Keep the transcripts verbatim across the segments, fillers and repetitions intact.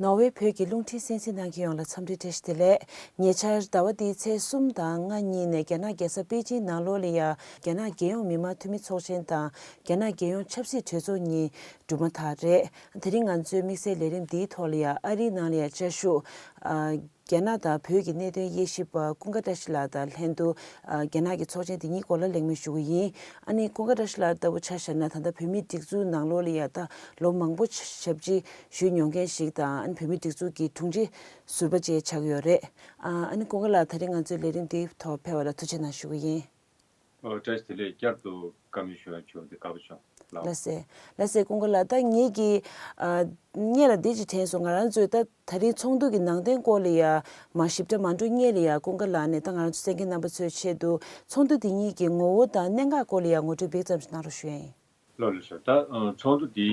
ནོར་ཝེ་བོད་ཀྱི་རླུང་འཕྲིན་གསན་གཟིགས་གནང་མཁན་ཡོངས་ལ་འཚམས་འདྲི་བཀྲ་ཤིས་བདེ་ལེགས། ཉེ་ཆར་ཟླ་བ་འདིའི་ཚེས་གསུམ་དང་ལྔ་གཉིས་ནས་རྒྱ་ནག་རྒྱལ་ས་པེ་ཅིང་ནང་ལོགས་ལ་ཡ་རྒྱ་ནག་རྒྱལ་ཡོངས་མི་དམངས་འཐུས་མི་ཚོགས་ཆེན་དང་རྒྱ་ནག་རྒྱལ་ཡོངས་ཆབ་སྲིད་གྲོས་ཚོགས་གཉིས་གྲུབ་མ་ཐག་རེད། དེ་རིང་ང་ཚོའི་དམིགས་བསལ་ལས་རིམ་འདིའི་ཐོག་ལ་ཡ་ཨ་རིའི་ནང་ལ་ཡ་བཅའ་བཞུགས། ཨ། རྒྱ་ནག་དང་བོད་ཀྱི་གནད་དོན་དབྱེ་ཞིབ་པ་ཀུན་དགའ་བཀྲ་ཤིས་ལགས་དང་ལྷན་དུ། ཨ། རྒྱ་ནག་གི་ཚོགས་ཆེན་དེ་གཉིས་སྐོར་ལ་གླེང་མོལ་ཞུ་གི་ཡིན། ཨ་ནི་ཀུན་དགའ་བཀྲ་ཤིས་ལགས་ལྟ་བུ་ཆ་བཞག་ན་ད་ལྟ་བོད་མིའི་སྒྲིག་འཛུགས་ནང་ལོགས་ལ་ཡ་ད་ལོ་མང་པོ་ཞབས་ཕྱི་ཞུས་མྱོང་མཁན་ཞིག་དང་ཨ་ནི་བོད་མིའི་སྒྲིག་འཛུགས་ཀྱི་དྲུང་ཆེ་ཟུར་པ་བཅས་ཆགས་ཀྱི་ཡོད་རེད། ཨ། ཨ་ནི་ཀུན་དགའ་ལགས་ད་རིང་ང་ཚོའི་ལས་རིམ་འདིའི་ཐོག་ཕེབས་པ་ལ་ཐུགས་རྗེ་གནང་ཞུ་གི་ཡིན། ཨོ། བཀྲ་ཤིས་བདེ་ལེགས། བསྐྱར་དུ་བཀའ་མོལ་ཞུ་ཡ་བྱུང་སྟེ་དགའ་པོ་བྱུང་ལགས། ལགས་སེ། ལགས་སེ་ཀུན་དགའ་ལགས། ད་ངེད་ཀྱིས་ཨ་སྔོན་ལ་འདི་ཅིག་དྲན་སོང་། ང་རང་ཚོས་ད་ད་རིང་ཚོགས་འདུ་གི་ནང་དོན་སྐོར་ལ་ཡ་མ་ཞིབ་ཕྲ་མ་འགྲོ་སྔོན་ལ་ཡ་ཀུན་དགའ་ལགས་ནས་ད་ང་རང་ཚོ་གསན་མཁན་རྣམ་པ་ཚོའི་ཆེད་དུ་ཚོགས་འདུ་འདི་གཉིས་ཀྱི་ངོ་བོ་དང་གནད་འགག་སྐོར་ལ་ཡ་ངོ་སྤྲོད་འབིགས་ཙམ་ཞིག་གནང་རོགས་ཞུ་ཡ་ཡིན། ལགས་ལགས་སོ། ད་ཨ་ཚོགས་འདུ་འདི་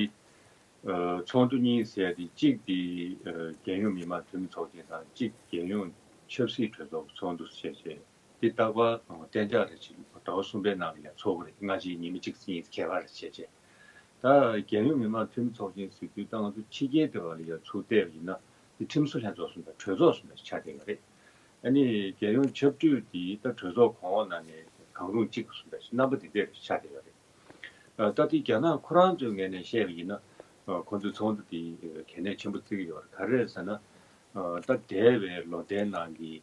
ཨ་ཚོགས་འདུ་གཉིས་ཟེར་ཏེ་གཅིག་དེ་ཨ་རྒྱལ་ཡོངས་མི་དམངས་འཐུས་མི་ཚོགས་ཆེན་དང་གཅིག་རྒྱལ་ཡོངས་ཆབ་སྲིད་གྲོས་ཚོགས་ཚོགས་འདུ་བྱས་རྗེས། འདི་རྟག་པར་གཏན་འཇགས་རེ་བྱེད་ཟླ་བ་གསུམ་པའི་ནང་ལ་ཡང་ཚོགས་ཀྱི་རེད། སྔ་ཕྱི་ཉི་མ་གཅིག་གཉིས་ཁྱད་པར་རེ་བྱས་རྗེས། ད་རྒྱལ་ཡོངས་མི་དམངས་འཐུས་མི་ཚོགས་ཆེན་ཟེར་དུས་ད་ང་ཚོ་ཕྱི་རྒྱལ་དེ་བ་ལ་ཡང་ཚུར་བལྟས་པ་ཡིན་ན་འདི་ཁྲིམས་བཟོ་ལྷན་ཚོགས་གསུམ་དང་གྲོས་ཚོགས་གསུམ་དང་ཆགས་བསྡད་ཡོད་རེད། ཨ་ནི་རྒྱལ་ཡོངས་ཆབ་སྲིད་འདི་ད་གྲོས་ཚོགས་གོང་འོག་ནང་ནས་གང་རུང་གཅིག་གསུམ་དང་རྣམ་པ་འདི་འདྲ་ཆགས་བསྡད་ཡོད་རེད། ད་ལྟའི་རྒྱ་ནག་ཁོ་རང་ཚོའི་ངོས་ནས་བཤད་པ་ཡིན་ན། ཁོ་ཚོའི་ཚོགས་འདུ་དེ་གལ་གནད་ཆེན་པོ་བརྩི་གི་ཡོད་རེད། ག་རེ་རེད་ཟེར་ན། ད་འདས་པའི་ལོ་ཟླའི་ནང་གི་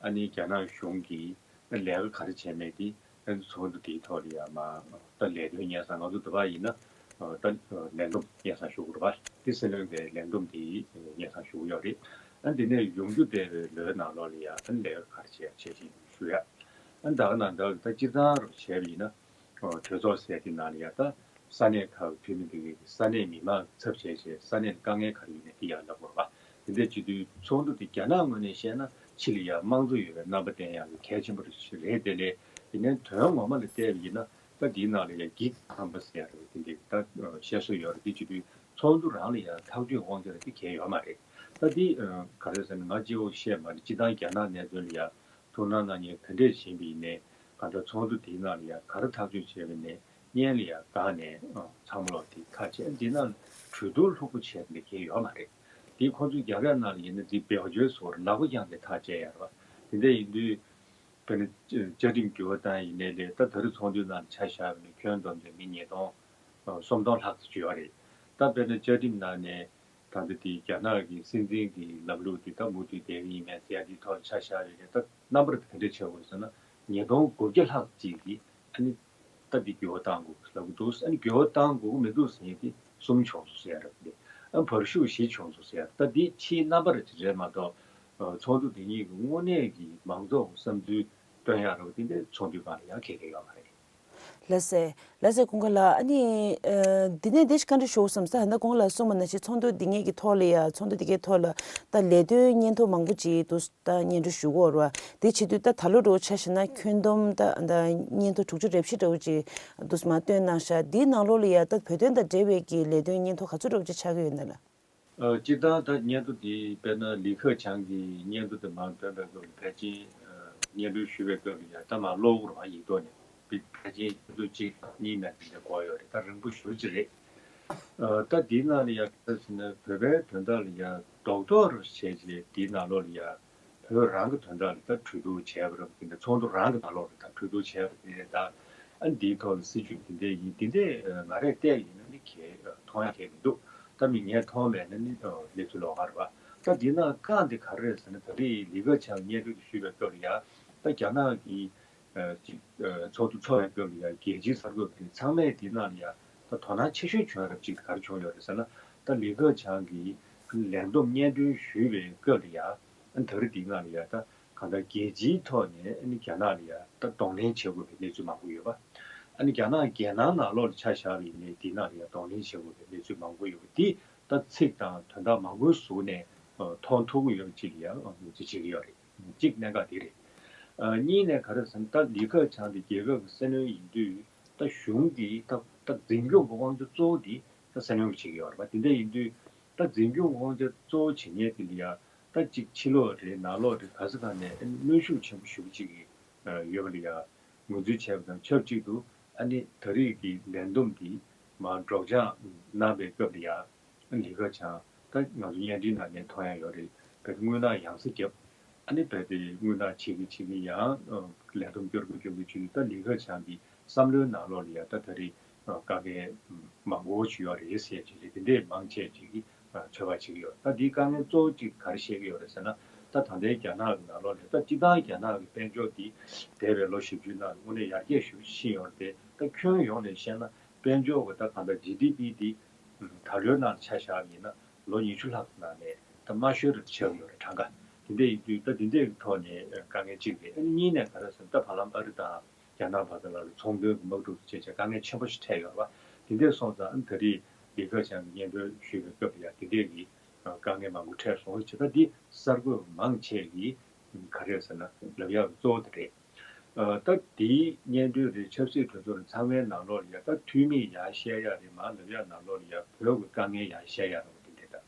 ཨ་ནི་རྒྱ་ནག་གཞུང་གིས་ལས་ཀ་ག་རེ་བྱས་མེད་དེ། ཨ་ནི་ཚོགས་འདུ་དེའི་ཐོག་ལ་ཡ་མ་ད་ལས་དོན་སྙན་སེང་ང་ཚོ་འདི་པ་ཡིན་ན། ད་ལས་བསྡོམས་སྙན་སེང་ཞུ་དགོས་རེད་པ། དེ་སྲིད་བློན་པའི་ལས་བསྡོམས་དེ་སྙན་སེང་ཞུ་གི་ཡོད་རེད། ཨ་འདི་ནས་ཡོང་རྒྱུ་བསྡད་པའི་ལོའི་ནང་ལོགས་ལ་ཡ་ཨ་ནི་ལས་ཀ་ག་རེ་བྱས་བྱས་ཤིང་ཞུ་ཡ། ཨ་ད་ག་ནང་ལྟར་ད་སྤྱིར་བཏང་རུ་བྱས་པ་ཡིན་ན། གྲོས་ཚོགས་ཟེར་དེ་ནང་ལ་ཡ་ད་ས་གནས་ཁག་འཐུས་མི་དེ་གའི་ས་གནས་མི་མང་ཚབ་བྱས་བྱས་ས་གནས་དཀའ་ངལ་ག་རེ་ཡོད་ན་དེ་ཡང་ལབ་དགོས་རེད་པ། དེ་འདྲ་བྱེད་དུས་ཚོགས་འདུ་དེ་རྒྱ་ནག་ངོས་ནས་བཤད་ན་ཕྱི་ལ་ཡ་དམངས་གཙོ་ཡོད་པའི་རྣམ་པ་བསྟན་ཡག་གི་གལ་ཆེན་པོ་རེད་དེ་ལས། ཡིན་ནའི་དོན་ངོ་མ་ལ་བལྟས་པ་ཡིན་ན་ད་དེའི་ནང་ལ་ཡ་འགྱིག་ཁམས་པ་ཟེར་ཡག་རེད། དེ་འདྲ་ད་བཤད་སྲོལ་ཡོད་རེད། དེ་བྱེད་དུས་ཚོགས་འདུ་རང་ལ་ཡ་ཐག་གཅོད་དབང་ཆ་རེད་དེ་གལ་ཡོད་མ་རེད། ད་དེ་ག་རེ་ཟེར་ན་ང་སྤྱི་བོ་བཤད་མ་རེད། སྤྱི་བཏང་རྒྱ་ནག་གནད་དོན་ལ་ཡ་ཐུགས་སྣང་གནང་མཁན་ག་འདྲས་ཕྱིན་པ་ཡིན་ནའི་གང་ལྟར་ཚོགས་འདུ་དེའི་ནང་ལ་ཡང་ག་རེ་ཐག་གཅོད་བྱས་པ་ཡིན་ནའི་སྔོན་ལ་ཡང་བསྒང་ནས་ཨ་ཚང་མ་ལོག་དེ་ཁ་ཕྱེ། འདི་ནང་གྲོས་བསྡུར་ལྷུག་པོ་བྱས་ནས་མཁན་ཡོད་མ་རེད། དེ་ཁོང་ཚོའི་རྒྱ་གར་ནང་ལ་ཡིན་ན་འདི་བེའུ་ཇོའི་སོགས་ལག་པ་བརྐྱངས་ཏེ་ཐག་བཅད་ཡ་རེད་པ། དེ་འདྲ་ཡིན་དུས་དཔེར་ན་བཅའ་ཁྲིམས་འགྱུར་བ་བཏང་ཡིན་ནའི་ལས་ད་ད་རེས་ཚོགས་འདུའི་ནང་ལ་ཆ་བཞག་པ་ཡིན་ན་ཁྱོན་བསྡོམས་བྱས་མི་ཉིས་སྟོང་སུམ་སྟོང་ལྷག་ཙམ་ཅིག་ཡོད་རེད། ད་དཔེར་ན་བཅའ་ཁྲིམས་ནང་ནས། ད་ལྟ་དེ་རྒྱ་ནག་གི་སྲིད་འཛིན་གྱི་ལམ་ལུགས་དེ་ད་མུ་མཐུད་བསྡད་ཀྱི་ཡིན་མིན་ཟེར་ཡ་དེའི་ཐོག་ཆ་བཞག་པ་ཡིན་ན་ད་རྣམ་པ་ག་འདྲ་ཆགས་ཡོད་ཟེར་ན། ཉིས་སྟོང་དགུ་བརྒྱ་ལྷག་ཅིག་གིས་ཨ་ནི་ད་འདི་འགྱུར་བ་གཏང་དགོས་ལབ་ཀྱི་འདུག་ཨ་ནི་འགྱུར་བ་གཏང་དགོས་ཀྱི་མི་འདུག་ཟེར་མཁན་དེ་གསུམ་བྱུང་སོང་ཟེར་ཡ་རེད། དེ་ཨ་བར་ཤུགས་བཞི་བྱུང་སོང་ཟེར་ཡ་རེད། ད་འདི་ཕྱིའི་རྣམ་པ་རེད་རེད་མ་གཏོགས། ཚོགས་འདུ་འདི་གཉིས་ཀྱི་དངོས་གནས་ཀྱི་མང་ཚོགས་ཀྱི་བསམ་ཚུལ་སྟོན་ཡ་རེད་པ། དེ་འདྲའི་ཚོགས་འདུའི་སྒང་ལ་ཡང་གལ་གལ་ཡོད་མ་རེད། ལགས་སེ། ལགས་སེ་ཀུན་དགའ་ལགས། ཨ་ནི་ཨ་འདི་ནས་འདི་ཞིག་བཀའ་འདྲི་ཞུ་བསམ་ས། ད་ལྟ་ཀུན་དགའ་ལགས་གསུངས་པ་ནང་བཞིན་ཚོགས་འདུ་འདི་གཉིས་ཀྱི་ཐོག་ལ་ཡ་ཚོགས་འདུ་འདི་གའི་ཐོག་ལ་ད་ལས་དོན་སྙན་ཐོ་མང་པོ་ཅིག་འདུག་ད་སྙན་སྒྲོན་ཞུ་དགོས་རེད་པ། དེ་བྱེད་དུས་ད་ད་ལོ་འདྲ་བོ་ཆ་བཞག་ན་ཁྱོན་བསྡོམས་ད་ད་སྙན་ཐོ་དྲུག་ཅུ་རེ་བཞི་འདྲ་བོ་ཅིག་འདུག་མར་བཏོན་གནང་ཤག་འདིའི་ནང་ལོགས་ལ་ཡ་ད་བོད་དོན་དང་འབྲེལ་བའི་གི་ལས་དོན་སྙན་ཐོ་ག་ཚོད་འདྲ་བོ་ཅིག་ཆགས་ཀྱི་ཡོད་ན་ལགས། ཨ་སྤྱིར་བཏང་ད་སྙན་ཐོ་འདི་དཔེར་ན་ལི་ཁེ་ཆང་གི་སྙན་ཐོ་དེ་མར་འདོན་པའི་སྐབས་ལ་ཕལ་ཆེར་ཨ་སྙན་སྒྲོན་ཞུ་བའི་སྐབས་ལ་ཡང་ད་མར་ཀློག་དགོས་རེད་པ། ཡིག་ཐོག་ནས་ཕལ་ཆེར་ཆུ་ཚོད་གཅིག་གཉིས་ནང་དེ་འདྲ་འགོར་ཡོད་རེད། ད་རིང་པོ་ཞེ་པོ་ཅིག་རེད། ཨ་ད་འདིའི་ནང་ལ་ཡང་ག་རེ་ཟེར་ན་བོད་པའི་དོན་དག་ལ་ཡང་རྡོག་རྡོག་རུ་བྱས་རྗེས་འདིའི་ནང་ལོགས་ལ་ཡང་བོད་རང་གི་དོན་དག་ལ་ད་གྲོས་བསྡུར་བྱས་པ་རེད་པ། དེ་འདྲ་ཚོགས་འདུ་རང་གི་ནང་ལོགས་ལ་ད་གྲོས་བསྡུར་བྱས་པ་དེ་ད་ཨ་འདིའི་ཐོག་ལ་སྲིད་བྱུས་འདི་འདྲ་ཡིན་འདི་འདྲ་ང་རས་བལྟས་ཡིན་ན་ནི་གལ་མཐོང་ཡ་གལ་མི་འདུག་ད་མི་ངས་མཐོང་མེད་ན་ནི་གནས་ཚུལ་ལོགས་ཀ་རེད་པ། ད་འདི་ནང་རྐང་འདི་ག་རེ་རེད་ཟེར་ན་ད་རེས་ལི་ཁེ་ཆང་སྙན་སྒྲོན་དེ་ཞུས་པའི་སྐབས་ལ་ཡ་ད་རྒྱ་ནག་གི་ཅིག་ཚོགས་འདུ་ཚོགས་པའི་སྐབས་ལ་ཡ་རྒྱལ་སྤྱིའི་གསར་འགོད་པ་དེ་ཚང་མས་འདི་ནང་ལ་ཡ་ད་དོ་སྣང་ཆེ་ཤོས་བྱུང་ཡ་རབས་ཅིག་ག་རེ་བྱུང་ཡོད་རེད་ཟེར་ན། ད་ལི་ཁེ་ཆང་གིས་ལས་བསྡོམས་སྙན་སྒྲོན་ཞུས་པའི་སྐབས་ལ་ཡ་ད་རེས་འདི་ནང་ལ་ཡ་ད་གང་ལྟར་རྒྱལ་སྤྱིའི་ཐོག་ནས་ཨ་ནི་རྒྱ་ནག་ལ་ཡ་ད་གདོང་ལེན་བྱེད་དགོས་པའི་གནས་ཚུལ་མང་པོ་ཡོད་པ། ཨ་ནི་རྒྱ་ནག་རྒྱལ་ནང་ནང་ལོགས་ལ་ཆ་བཞག་པ་ཡིན་ནའི་འདི་ནང་ལ་ཡ་གདོང་ལེན་བྱེད་དགོས་པའི་གནས་ཚུལ་མང་པོ་ཡོད་པ་འདི་ད་ཚིག་དང་དོན་དག་མང་པོའི་གཟུགས་ནས་མཐོང་ཐུབ་ཀྱི་ཡོད་པ་ཅིག་ལ་ཡ་ངོས་འཛིན་བྱེད་ཀྱི་ཡོད་རེད། གཅིག་གནད་འགག་འདི་རེད། ཨ་གཉིས་ནས་ག་རེ་ཟེར་ན་ད་ལི་ཁེ་ཆང་འདི་རྒྱལ་ཁབ་ཀྱི་སྲིད་བློན་ཡིན་དུས་ད་གཞུང་གི་ད་ད་འཛིན་སྐྱོང་གི་དབང་ཆ་གཙོ་བོ་འདི་ད་སྲིད་བློན་གྱིས་བྱེད་ཀྱི་ཡོད་རེད་པ། དེ་འདྲ་ཡིན་དུས་ད་འཛིན་སྐྱོང་གི་དབང་ཆ་གཙོ་བོ་བྱེད་མཁན་དེ་ལ་ཡ་ད་གཅིག་ཕྱི་ལོགས་རེད་ནང་ལོགས་རེད་ག་ས་ག་ནས་གནོན་ཤུགས་ཆེན་པོ་ཞེ་པོ་ཅིག་ཡོད་པ་ལ་ཡ་ངོས་འཛིན་བྱས་པ་དང་ཆབས་ཅིག་ཏུ་ཨ་ནི་ད་རེས་ཀྱི་ལས་བསྡོམས་འདི་མར་སྒྲོག་སྦྱང་གནང་པའི་སྐབས་ལ་ཡ་ལི་ཁེ་ཆང་ད་ ད་ང་ཚོ་བརྙན་འཕྲིན་ནང་ནས་མཐོང་ཡ་ཡོད་རེད། བོད་དེ་དངུལ་ནག་ཡང་སེ་བརྒྱབ། ཨ་ནི་བོད་དེ་དངུལ་ནག་བྱེད་ཀྱི་བྱེད་ཀྱི་ཡང་ལས་བསྡོམས་སྐྱོར་གྱི་སྐྱོར་གྱི་བྱེད་ཀྱི། ད་ལི་ཁེ་ཆང་གི་བསམ་བློའི་ནང་ལོགས་ལ་ཡ་ད་ད་རེས་དཀའ་ངལ་མང་པོ་ཞིག་ཡོད་རེད་ཟེར་ཅིག་རེད། དེ་འདྲས་མང་ཆེ་ཅིག་གིས་ཚོད་དཔག་བྱེད་ཀྱི་ཡོད། ད་འདིའི་དཀའ་ངལ་གཙོ་བོ་གཅིག་ག་རེ་བཤད་ཀྱི་ཡོད་རེད་ཟེར་ན། ད་ད་ལྟའི་རྒྱ་ནག་གི་ནང་ལོགས་ལ་ད་སྤྱིར་བཏང་རྒྱ་ནག་གི་དཔལ་འབྱོར་འདི་འདས་པའི་ལོ་བཞི་བཅུའི་ནང་དངོས་གནས་ཡར་རྒྱས་ཞེ་པོ་ཕྱིན་ཡོད་རེད་དེ། ད་ཁྱོན་ཡོངས་ནས་བཤད་ན་དཔལ་འབྱོར་གྱི་ད་གང་ལྟར་ཇི་ཌི་པི་འདི་ད་ལོའི་ནང་ཆ་བཞག་པ་ཡིན་ན་ལོ་ཉི་ཤུ་ལྷག་གི་ནང་ནས་ད་དམའ་ཤོས་རེད་ཆགས་ཡོད་རེད། གྲངས་ཀ་དེ་འདྲ་ཡིན་དུས་ད་དེ་འདྲའི་ཐོག་ནས་དཀའ་ངལ་གཅིག་རེད། ཨ་ནི་གཉིས་ནས་ག་རེ་ཟེར་ན། ད་བར་ལམ་ཨ་རི་དང་རྒྱ་ནག་བར་དུ་ལ་ལ་ཚོང་དོན་གྱི་དམག་འཁྲུག་བྱས་བྱས་དཀའ་ངལ་ཆེན་པོ་ཞིག་འཕྲད་ཡོད་རེད་པ། དེ་འདྲ་སོང་ཙང་ཨ་ནི་ད་རེས་ལི་ཁེ་ཆང་གིས་སྙན་སྒྲོན་ཞུས་པའི་སྐབས་ལ་ཡ་དེ་འདྲའི་གི་དཀའ་ངལ་མང་པོ་འཕྲད་སོང་། བྱས་ཙང་འདི་གསར་འགོད་མང་ཆེ་གིས་ག་རེ་ཟེར་ན་ལབ་ཡག་གི་གཙོ་བོ་དེ་རེད། ཨ་ད་དེའི་སྙན་སྒྲོན་རེད། ཆབ་སྲིད་གྲོས་ཚོགས་རེད། ཚང་མའི་ནང་ལོགས་ལ་ཡ་ད་འཐུས་མིས་ཡར་བཤད་ཡག་རེད། མར་ལབ་ཡག་ནང་ལོགས་ལ་ཡ་བོད་ཀྱི་དཀའ་ངལ་ཡར་བཤད་ཡག་རེད་པ། དེ་འདྲ་ད་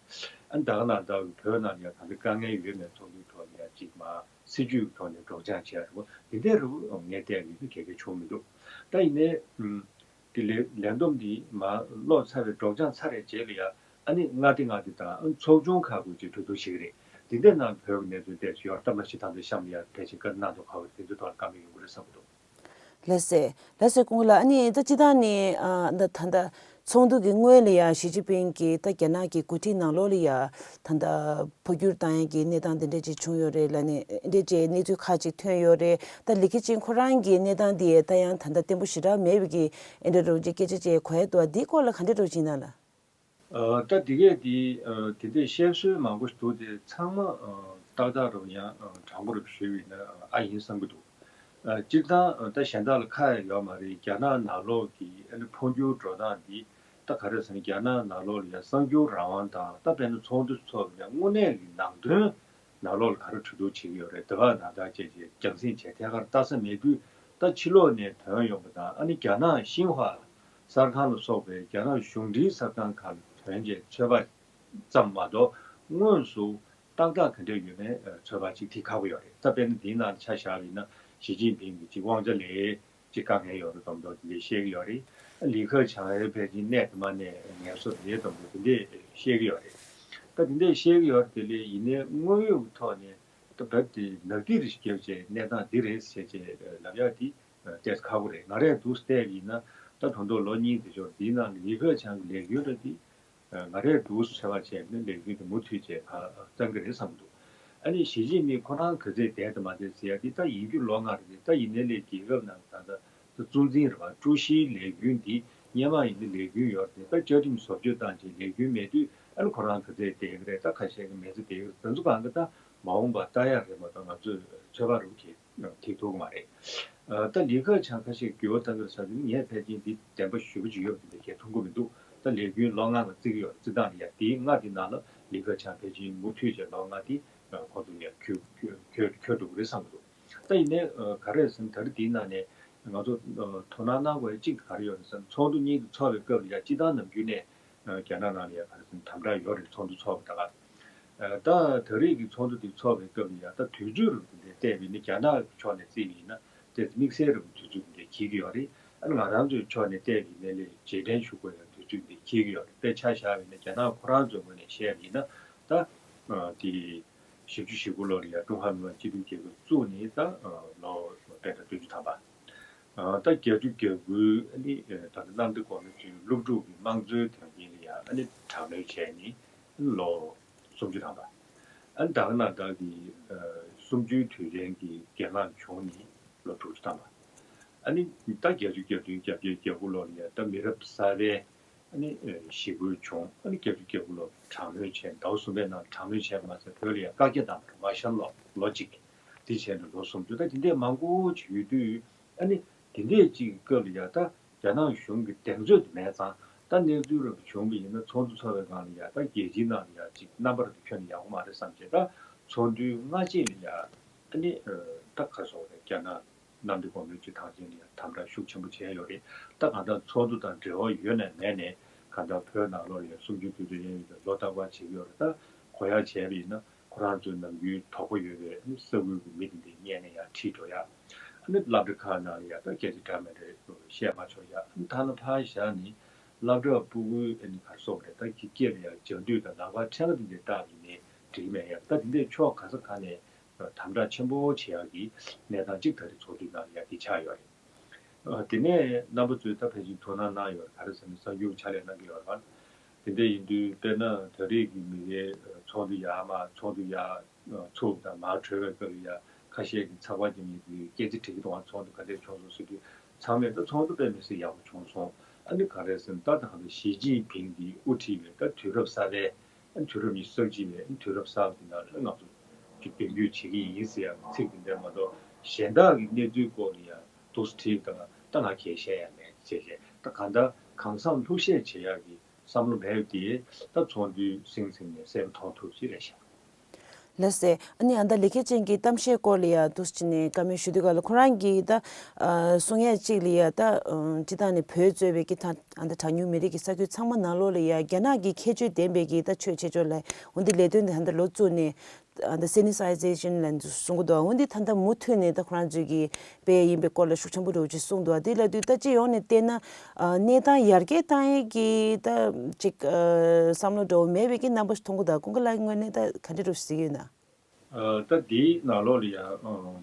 ཨ་ད་ག་ནང་ལྟར་བོད་ནང་ལ་ཡ་ག་འདྲ་དཀའ་ངལ་ཡོད་མེད་ཚོགས་འདུའི་ཐོག་ལ་ཡ་གཅིག་མ་སྲིད་ཇུས་ཀྱི་ཐོག་ནས་སྒྲོག་སྦྱང་བྱས་རེད་པ། དེ་འདྲ་རེད་པ། ངས་བལྟས་ཡིན་ན་གལ་གལ་བྱུང་མི་འདུག་ད་ཡིན་ནའི་ཨུམ། དེ་ལས་ལས་བསྡོམས་འདི་མར་ཀློག་ཚར་བའི་སྒྲོག་སྦྱང་ཚར་བའི་རྗེས་ལ་ཡ་ཨ་ནི་མངའ་སྡེ་མངའ་སྡེ་དང་ཨ་ནི་ཚོགས་ཆུང་ཁག་གིས་ཅིག་གྲོས་བསྡུར་བྱེད་ཀྱི་རེད། དེ་འདྲའི་ནང་བོད་ཀྱི་གནས་ཚུལ་ཏོག་ཙམ་ཡོད་རེད། སྟབས་མ་ཤེས་ཐང་དུ་གཤམ་ལ་ཡ་ཕལ་ཆེར་བཀའ་གནང་འདུག་ག་བ་དེ་ཚོའི་ཐོག་ལ་བཀའ་མོལ་ཡོང་གི་རེད་བསམ་གྱི་འདུག་ལགས་སེ། ལགས་སེ་སྐུ་ངོ་ལགས། ཨ་ནི་ད་སྤྱིར་བཏང་ནས་ཨ་ད་ད་ད་ཚོགས་འདུ་གི་སྔོན་ལ་ཡ་ཞི་ཅིན་ཕིང་གིས་ད་རྒྱ་ནག་གི་འགོ་ཁྲིད་ནང་ལོགས་ལ་ཡ་ད་ད་འཕོ་འགྱུར་བཏང་ཡ་གི་གནས་སྟངས་དེ་འདྲ་ཅིག་བྱུང་ཡོད་རེད་ལབ་ནས་འདྲ་ཅིག་གནས་ཚུལ་ཁག་ཅིག་ཐོན་ཡོད་རེད། ད་ལི་ཁེ་ཆང་ཁོ་རང་གི་གནས་སྟངས་དེ་ད་ཡང་ད་ད་བརྟན་པོ་ཞེ་དྲག་མེད་པའི་གི་འདྲ་འདྲ་ཅིག་སྐད་ཆ་ཅིག་གོ་ཡ་འདུག་འདིའི་སྐོར་ལ་ག་འདྲ་འདྲ་ཅིག་ཡིན་ན་ལགས། ཨ་ད་དེ་གས་དེ་ཨ་དེ་འདྲའི་བཤད་སྲོལ་མང་པོ་ཞིག་འདུག་དེ་ཚང་མ་ཨ་ཏག་ཏག་རུ་ཡང་ཨ་དྲང་པོ་རུ་ཞུས་པ་ཡིན་ན་ཨ་ཡིན་བསམ་གྱི་འདུག་ཨ་སྤྱིར་བཏང་ཨ་ད་གཞན་དག་ལ་ཁ་ཡ་ཡོད་མ་རེད། རྒྱ་ནག་ནང་ལོགས་ཀྱི་ཨ་ནི་འཕོ་འགྱུར་འགྲོ་སྟངས་འདི་ད་ག་རེ་ཟེར་ན། རྒྱ་ནག་ནང་ལོགས་ལ་ཡ་གསར་འགྱུར་རང་དབང་དང་། ད་དཔེར་ན་ཚོགས་འདུ་ཚོགས་པའི་དངོས་གནས་ཀྱི་ནང་དོན་ནང་ལོགས་ལ་ག་རེ་གྲོས་བསྡུར་བྱེད་ཀྱི་ཡོད་རེད། དེ་བ་ནང་ལྟར་བྱས་རྗེས་རྒྱང་སྲིང་བྱས་ཐད་ཀར་ལྟ་ས་མེད་དུས། ད་ཕྱི་ལོགས་ནས་ཐོན་ཡོང་པ་དང་། ཨ་ནི་རྒྱ་ནག་ཤིན་ཧྭ་གསར་ཁང་ལ་སོགས་པའི་རྒྱ་ནག་གཞུང་འབྲེལ་གསར་ཁང་ཁག་ལ་ཐོན་རྗེས་ཚོད་དཔག་ཙམ་མ་གཏོགས་དངོས་སུ་ཏག་ཏག་ག་འདྲ་ཡོད་མེད་ཚོད་དཔག་ཅིག་ཐིག་ཁག་པོ་ཡོད་རེད། ད་དཔེར་ན་འདིའི་ནང་ཆ་བཞག་པ་ཡིན་ན་ཞི་ཅིན་ཕིང་གི་ཅིག་དབང་ཆ་ལས་ཅིག་དཀའ་ངལ་ཡོད་རེད་མདོག་མདོག་དེ་འདྲས་བཤད་ཀྱི་ཡོད་རེད། ལི་ཁེ་ཆང་ཡང་ཕལ་ཆེར་གནས་དེ་མ་གནས་ངལ་གསོ་རེད་མདོག་མདོག་དེ་འདྲས་བཤད་ཀྱི་ཡོད་རེད། ད་དེ་འདྲས་བཤད་ཀྱི་ཡོད་རེད། དེ་ལས་ཡིན་ནའི་དངོས་ཡོད་ཀྱི་ཐོག་ནས་ད་བོད་དེ་ནག་ཐིག་རེ་ཞིག་བརྒྱབ་བྱས་གནས་སྟངས་འདི་རེད་ཟེར་བྱས་ལབ་ཡག་དེ་ཏོག་ཙམ་ཁག་པོ་རེད། ང་རས་འདུག་སེ་བལྟས་པ་ཡིན་ན་ད་ད་དུང་ལོ་གཉིས་དེ་ཞོར་འདིའི་ནང་ལ་ལི་ཁེ་ཆང་གི་ལས་འགུལ་ར་དེ་ང་རས་འདུག་སེ་ཚོད་དཔག་བྱས་ན་ལས་འགུལ་དེ་མུ་མཐུད་བྱས་ག་བཏང་གི་རེད་བསམ་གྱི་འདུག་ཨ་ནི་ཞི་ཅིན་ཕིང་ཁོ་རང་ག་ཚད་བསྡད་དང་མ་བསྡད་ཟེར་ཡ་དེ་ད་ཡིན་རྒྱུ་ལོ་ལྔ་རེད། ད་ཡིན་ནའི་ལས་རྒྱལ་ཁབ་ནང་ད་ལྟ་ད་གཙོ་འཛིན་རེད་པ། ཀྲུའུ་ཞིའི་ལས་འགུལ་འདི་སྔོན་མ་ཡིན་ན་ལས་འགུལ་ཡོད་རེད། ད་བཅའ་ཁྲིམས་བཟོ་བཅོས་བཏང་བྱས་ལས་འགུལ་མེད་དུས་ཨ་ནི་ཁོ་རང་ག་ཚད་བསྡད་ཀྱི་རེད། ད་ཁ་ཤས་ཀྱིས་མི་ཚེ་བསྡད་ཀྱི་རེད། དེ་ཚོ་གང་ག་ད་མ་འོངས་པ་ལྟ་ཡག་རེད་མ་གཏོགས་ང་ཚོས་ཚོད་དཔག་རུ་གྱིས་ཐིག་ཐུབ་ཀྱི་མ་རེད། ཨ་ད་ལི་ཁེ་ཆང་ཁ་ཤས་འགྱུར་བ་གཏང་གི་རེད་ཟེར་དུས་ངས་ཕལ་ཆེར་འདི་བདེན་པ་ཞེ་པོ་ཅིག་ཡོད་པ་དེ་འདྲ་གས་མཐོང་གི་མི་འདུག་ད་ལས་འགུལ་ལོ་ལྔ་ལ་བརྩི་གི་ཡོད་རེད། བརྩི་སྟངས་ལ་ཡ་དེའི་ལྔ་དེ་ནང་ལ་ལི་ཁེ་ཆང་ཕལ་ཆེར་མུ་མཐུད་བྱས་ལོ་ལྔ་དེ་ཁོང་ཚོ་ལ་ཡ་འཁྱོལ་འཁྱོལ་འཁྱོལ་འགྲོ་གི་རེད་བསམ་གི་འདུག་ད་ཡིན་ནའི་ག་རེ་ཟེར་ན་ད་རེས་དེའི་ནང་ནས་ང་ཚོ་དོ་སྣང་གནང་དགོས་ཡ་གཅིག་ག་རེ་ཡོད་རེད་ཟེར་ན། ཚོགས་འདུ་གཉིས་དེ་ཚོགས་པའི་སྐབས་ལ་ཡ་སྤྱིར་བཏང་ནམ་རྒྱུན་ནས་རྒྱ་ནག་ནང་ལ་ཡ་ག་རེ་ཟེར་ན་དམ་དྲག་ཡོད་རེད། ཚོགས་འདུ་ཚོགས་པ་ད་ག་ད་ད་རེས་ཀྱི་ཚོགས་འདུ་དེ་ཚོགས་པའི་སྐབས་ལ་ཡ་ད་དུས་ཚོད་རིང་པོ་དེ་འདྲ་བལྟས་པ་ཡིན་ན་རྒྱ་ནག་གི་ཕྱོགས་ནས་བརྩིས་པ་ཡིན་ན་དེ་དམིགས་བསལ་རིང་པོ་དུས་ཚོད་དེ་འདྲ་འཁེལ་གྱི་ཡོད་རེད། ཨ་ནི་ང་རང་ཚོའི་ཕྱོགས་ནས་བལྟས་པ་ཡིན་ན་ལས་རྗེས་དྲན་ཞུ་དགོས་ཡ་དུས་ཚོད་དེ་འཁེལ་གྱི་ཡོད་རེད། དཔེ་ཆ་བཞག་པ་ཡིན་ན་རྒྱ་ནག་ཁོ་རང་ཚོའི་ངོས་ནས་བཤད་པ་ཡིན་ན་ད་དེ་བཞི་བཅུ་ཞེ་དགུ་ལོ་ལ་ཡ་ཀྲུང་ཧྭ་མི་དམངས་སྤྱི་མཐུན་རྒྱལ་ཁབ་བཙུགས་ནས་ད་ལོ་དཔེ་ད་བདུན་ཅུ་ཐམ་པ། ད་བརྒྱད་ཅུ་གྱ་དགུའི་ཨ་ནི་ད་ལྟ་གནམ་བདེ་སྒོ་མོའི་ཚུན་སློབ་ཕྲུག་གི་དམངས་གཙོའི་དོན་རྐྱེན་ལ་ཡང་ཨ་ནི་དྲག་གནོན་བྱས་ནས་ལོ་སུམ་ཅུ་ཐམ་པ། ཨ་ནི་ད་ག་ནང་བཞིན་གྱི་གསུམ་བཅུའི་དུས་དྲན་གྱི་གྱེན་ལངས་བྱུང་ནས་ལོ་དྲུག་ཅུ་ཐམ་པ། ཨ་ནི་ད་བརྒྱད་ཅུ་གྱ་བདུན་གྱ་བརྒྱད་གྱ་དགུ་ལོ་ལ་ཡང་ད་མི་རབས་གསར་པའི་ཨ་ནི་ཞི་རྒོལ་བྱུང་། ཨ་ནི་བརྒྱད་ཅུ་གྱ་དགུ་ལོ་དྲག་གནོན་བྱས། ཟླ་བ་གསུམ་པའི་ནང་དྲག་གནོན་བྱས་པ་མ་ཟད་བོད་ལ་ཡང་བཀག་རྒྱ་བཏང་བ་རེད། མར་ཤལ་ལོག་ལོ་གཅིག་འདི་བྱས་ནས་ལོ་སུམ་ཅུ། ད་དེ་འདྲས་མང་པོ་ཅིག་ཡོད་དུས། ཨ་ནི་དེ་འདྲས་ཅིག་གི་སྐབས་ལ་ཡ་ད་རྒྱ་ནག་གཞུང་གི་གདེང་ཚོད་དེ་མེད་ཙང་། ད་གནས་ཚུལ་རབ་བྱུང་བ་ཡིན་ན་ཚོགས་འདུ་ཚོགས་པའི་སྒང་ལ་ཡ་ད་རྒྱལ་སྤྱིའི་ནང་ལ་ཡ་ཅིག་རྣམ་པ་རབ་ཏུ་ཁྱོན་ནས་ཡག་པོ་མ་རེད་བསམ་བྱས། ད་ཚོགས་འདུའི་སྔ་རྗེས་ལ་ཡ་ཨ་ནི་ད་ག་སོགས་རེད། རྒྱ་ནག་གནམ་བདེ་སྒོ་མོའི་ཅིག་ཐང་ཆེན་ལ་ཡ་དམ་དྲག་ཤུགས་ཆེན་པོ་བྱས་ཡོད་རེད། ད་གང་ལྟར་ཚོགས་འདུ་དང་འབྲེལ་བ་ཡོད་ནས་མེད་ནས་གང་ལྟར་བོད་ནང་ལོགས་ལ་ཡ་གསུམ་བཅུའི་དུས་དྲན་ཡན་ལ་ལོ་རྟག་པར་བྱེད་ཀྱི་ཡོད་རེད། ད་གོ་ཡག་བྱས་པ་ཡིན་ན། ཁོ་རང་ཚོའི་ནམ་རྒྱུན་དོགས་པ་ཡོད་པའི་ས་ཁུལ་གྱི་མི་དེ་འདྲའི་སྔོན་ནས་ཡར་ཁྲིད་འགྲོ་ཡག་ཨ་ནི་སློབ་གྲྭ་ཁག་ནང་ལ་ཡ་ད་སྐད་ཆ་འདྲ་མི་འདྲ་བཤད་མ་ཆོག་ཡག་ཨ་ནི་ཐ་ན་ཕར་བཞག་ནས་ སློབ་གྲྭ་ཕྲུ་གུའི་ཨ་ནི་ག་རེ་ཟེར་དགོས་རེད། ད་ཀྱི་སྐྱེས་ལ་ཡང་སྦྱང་དུས་དང་ལམ་ཁ་ཕྲན་བུ་དེ་འདྲའི་བཏགས་ཡིན་ནའི་འགྲིག་གི་མེད་ཡ། ད་དེ་འདྲའི་ཕྱོགས་ག་ས་ག་ནས་དམ་དྲག་ཆེན་པོ་བྱེད་ཡག་གི་གནས་སྟངས་གཅིག་ད་རེས་ཚོགས་འདུའི་ནང་ལ་ཡང་དེ་ཆགས་ཡོད་རེད། ཨ། དེ་ནས་རྣམ་པ་ཚོས་ད་ཕལ་ཆེར་དོ་སྣང་གནང་ཡོད་རེད། ག་རེ་ཟེར་ན་གསར་འགྱུར་ཕྱག་ལས་གནང་གི་ཡོད་རེད་པ། དེ་འདྲ་ཡིན་དུས་དཔེར་ན་ད་རེས་ཀྱི་མི་སྒེར་ཚོགས་འདུ་ཡར་མར་ཚོགས་འདུ་ཡར་ཚུགས་དང་མར་གྲོལ་བའི་སྐབས་ལ་ཡ་ཁ་ཤས་ཀྱིས་ཚགས་པར་ཅིག་མེད་དུས་སྐད་ཆ་དྲི་གི་འདུག་ཨ། ཚོགས་འདུ་ག་འདྲས་བྱུང་སོང་ཟེར་དུས་ཚང་མས་ད་ཚོགས་འདུ་དཔེ་མི་སྲིད་ཡག་པོ་བྱུང་སོང་། ཨ་ནི་ག་རེ་ཟེར་ན་ད་ད་ག་ད་ཞི་ཅིན་ཕིང་གིས་དབུ་ཁྲིད་པའི་ད་དུས་རབས་གསར་པའི། ཨ། དུས་རབས་ཉི་ཤུ་རྩ་གཅིག་པའི་དུས་རབས་གསར་པ་འདི་ནང་ལ་ང་ཚོ་ཅིག་མདུན་སྐྱོད་བྱེད་ཀྱི་ཡིན་ཟེར་ཡག་གི་ཚིག་འདི་འདྲ་མ་གཏོགས་གཞན་དག་གི་གནས་ཚུལ་སྐོར་ལ་ཡང་འདུག་སེ་བྲིས་དང་ད་ང་གས་བཤད་ཡག་མེད་ཅེས་བཤད། ད་གང་ལྟར་གང་བསམ་ལྷུག་བཤད་བྱེད་ཡག་གི་བསམ་བློ་མེད་པ་དེ་ད་ཚོགས་འདུའི་ཟིང་ཟིང་ནས་གསལ་པོ་མཐོང་ཐུབ་ཅིག་རེད་ཤག། ལགས་སེ། ཨ་ནི་ཨ་ད་ལེ་ཁེ་ཅན་གྱི་གཏམ་བཤད་སྐོར་ལ་ཡ་འདུག་སེ་བྱས་ནས་བཀའ་མོལ་ཞུ་དུས་ག་ལ་ཁོ་རང་གིས་ད་ཨ་གསུང་ཡག་ཅིག་ལ་ཡ་ད་ཨ་སྤྱིར་བཏང་ནས་བོད་གཙོས་པའི་གི་ད་ཨ་ད་གྲངས་ཉུང་མི་རིགས་ཀྱི་ས་ཁུལ་ཚང་མ་ནང་ལོགས་ལ་ཡ་རྒྱ་ནག་གི་ཁྱད་ཆོས་ལྡན་པའི་གི་ད་ཆོས་བྱེད་ཕྱོགས་ལ་འོན་ཏེ་ལས་དོན་དེ་ད་ལྟ་ལོ་བཙུགས་ནས་ཨ་ད་སེ་ནི་སའི་ཛེ་ཤན་ལ་གསུང་གི་འདུག་འོན་ཏེ་ད་ལྟ་མུ་མཐུད་ནས་ད་ཁོ་རང་ཚོས་ཀྱི་དཔེ་ཡིན་པའི་སྐོར་ལ་ཤུགས་ཆེན་པོ་འདྲ་བོ་ཅིག་གསུངས་འདུག་དེ་ལབ་དུས་ད་སྤྱི་ཡོངས་ནས་བལྟས་ན་ཨ་གནས་སྟངས་ཡར་རྒྱས་བཏང་ཡས་ཀྱི་ད་ཅིག་ཨ་བསམ་བློ་འདྲ་བོ་མེད་པའི་གི་རྣམ་པ་ཞིག་མཐོང་གི་འདུག་ཀུན་དགའ་ལགས་ཀྱི་ངོས་ནས་ད་ག་འདྲ་འདྲ་བོ་ཞིག་གཟིགས་ཡོད་ན། ཨ་ད་དེའི་ནང་ལོགས་ལ་ཡང་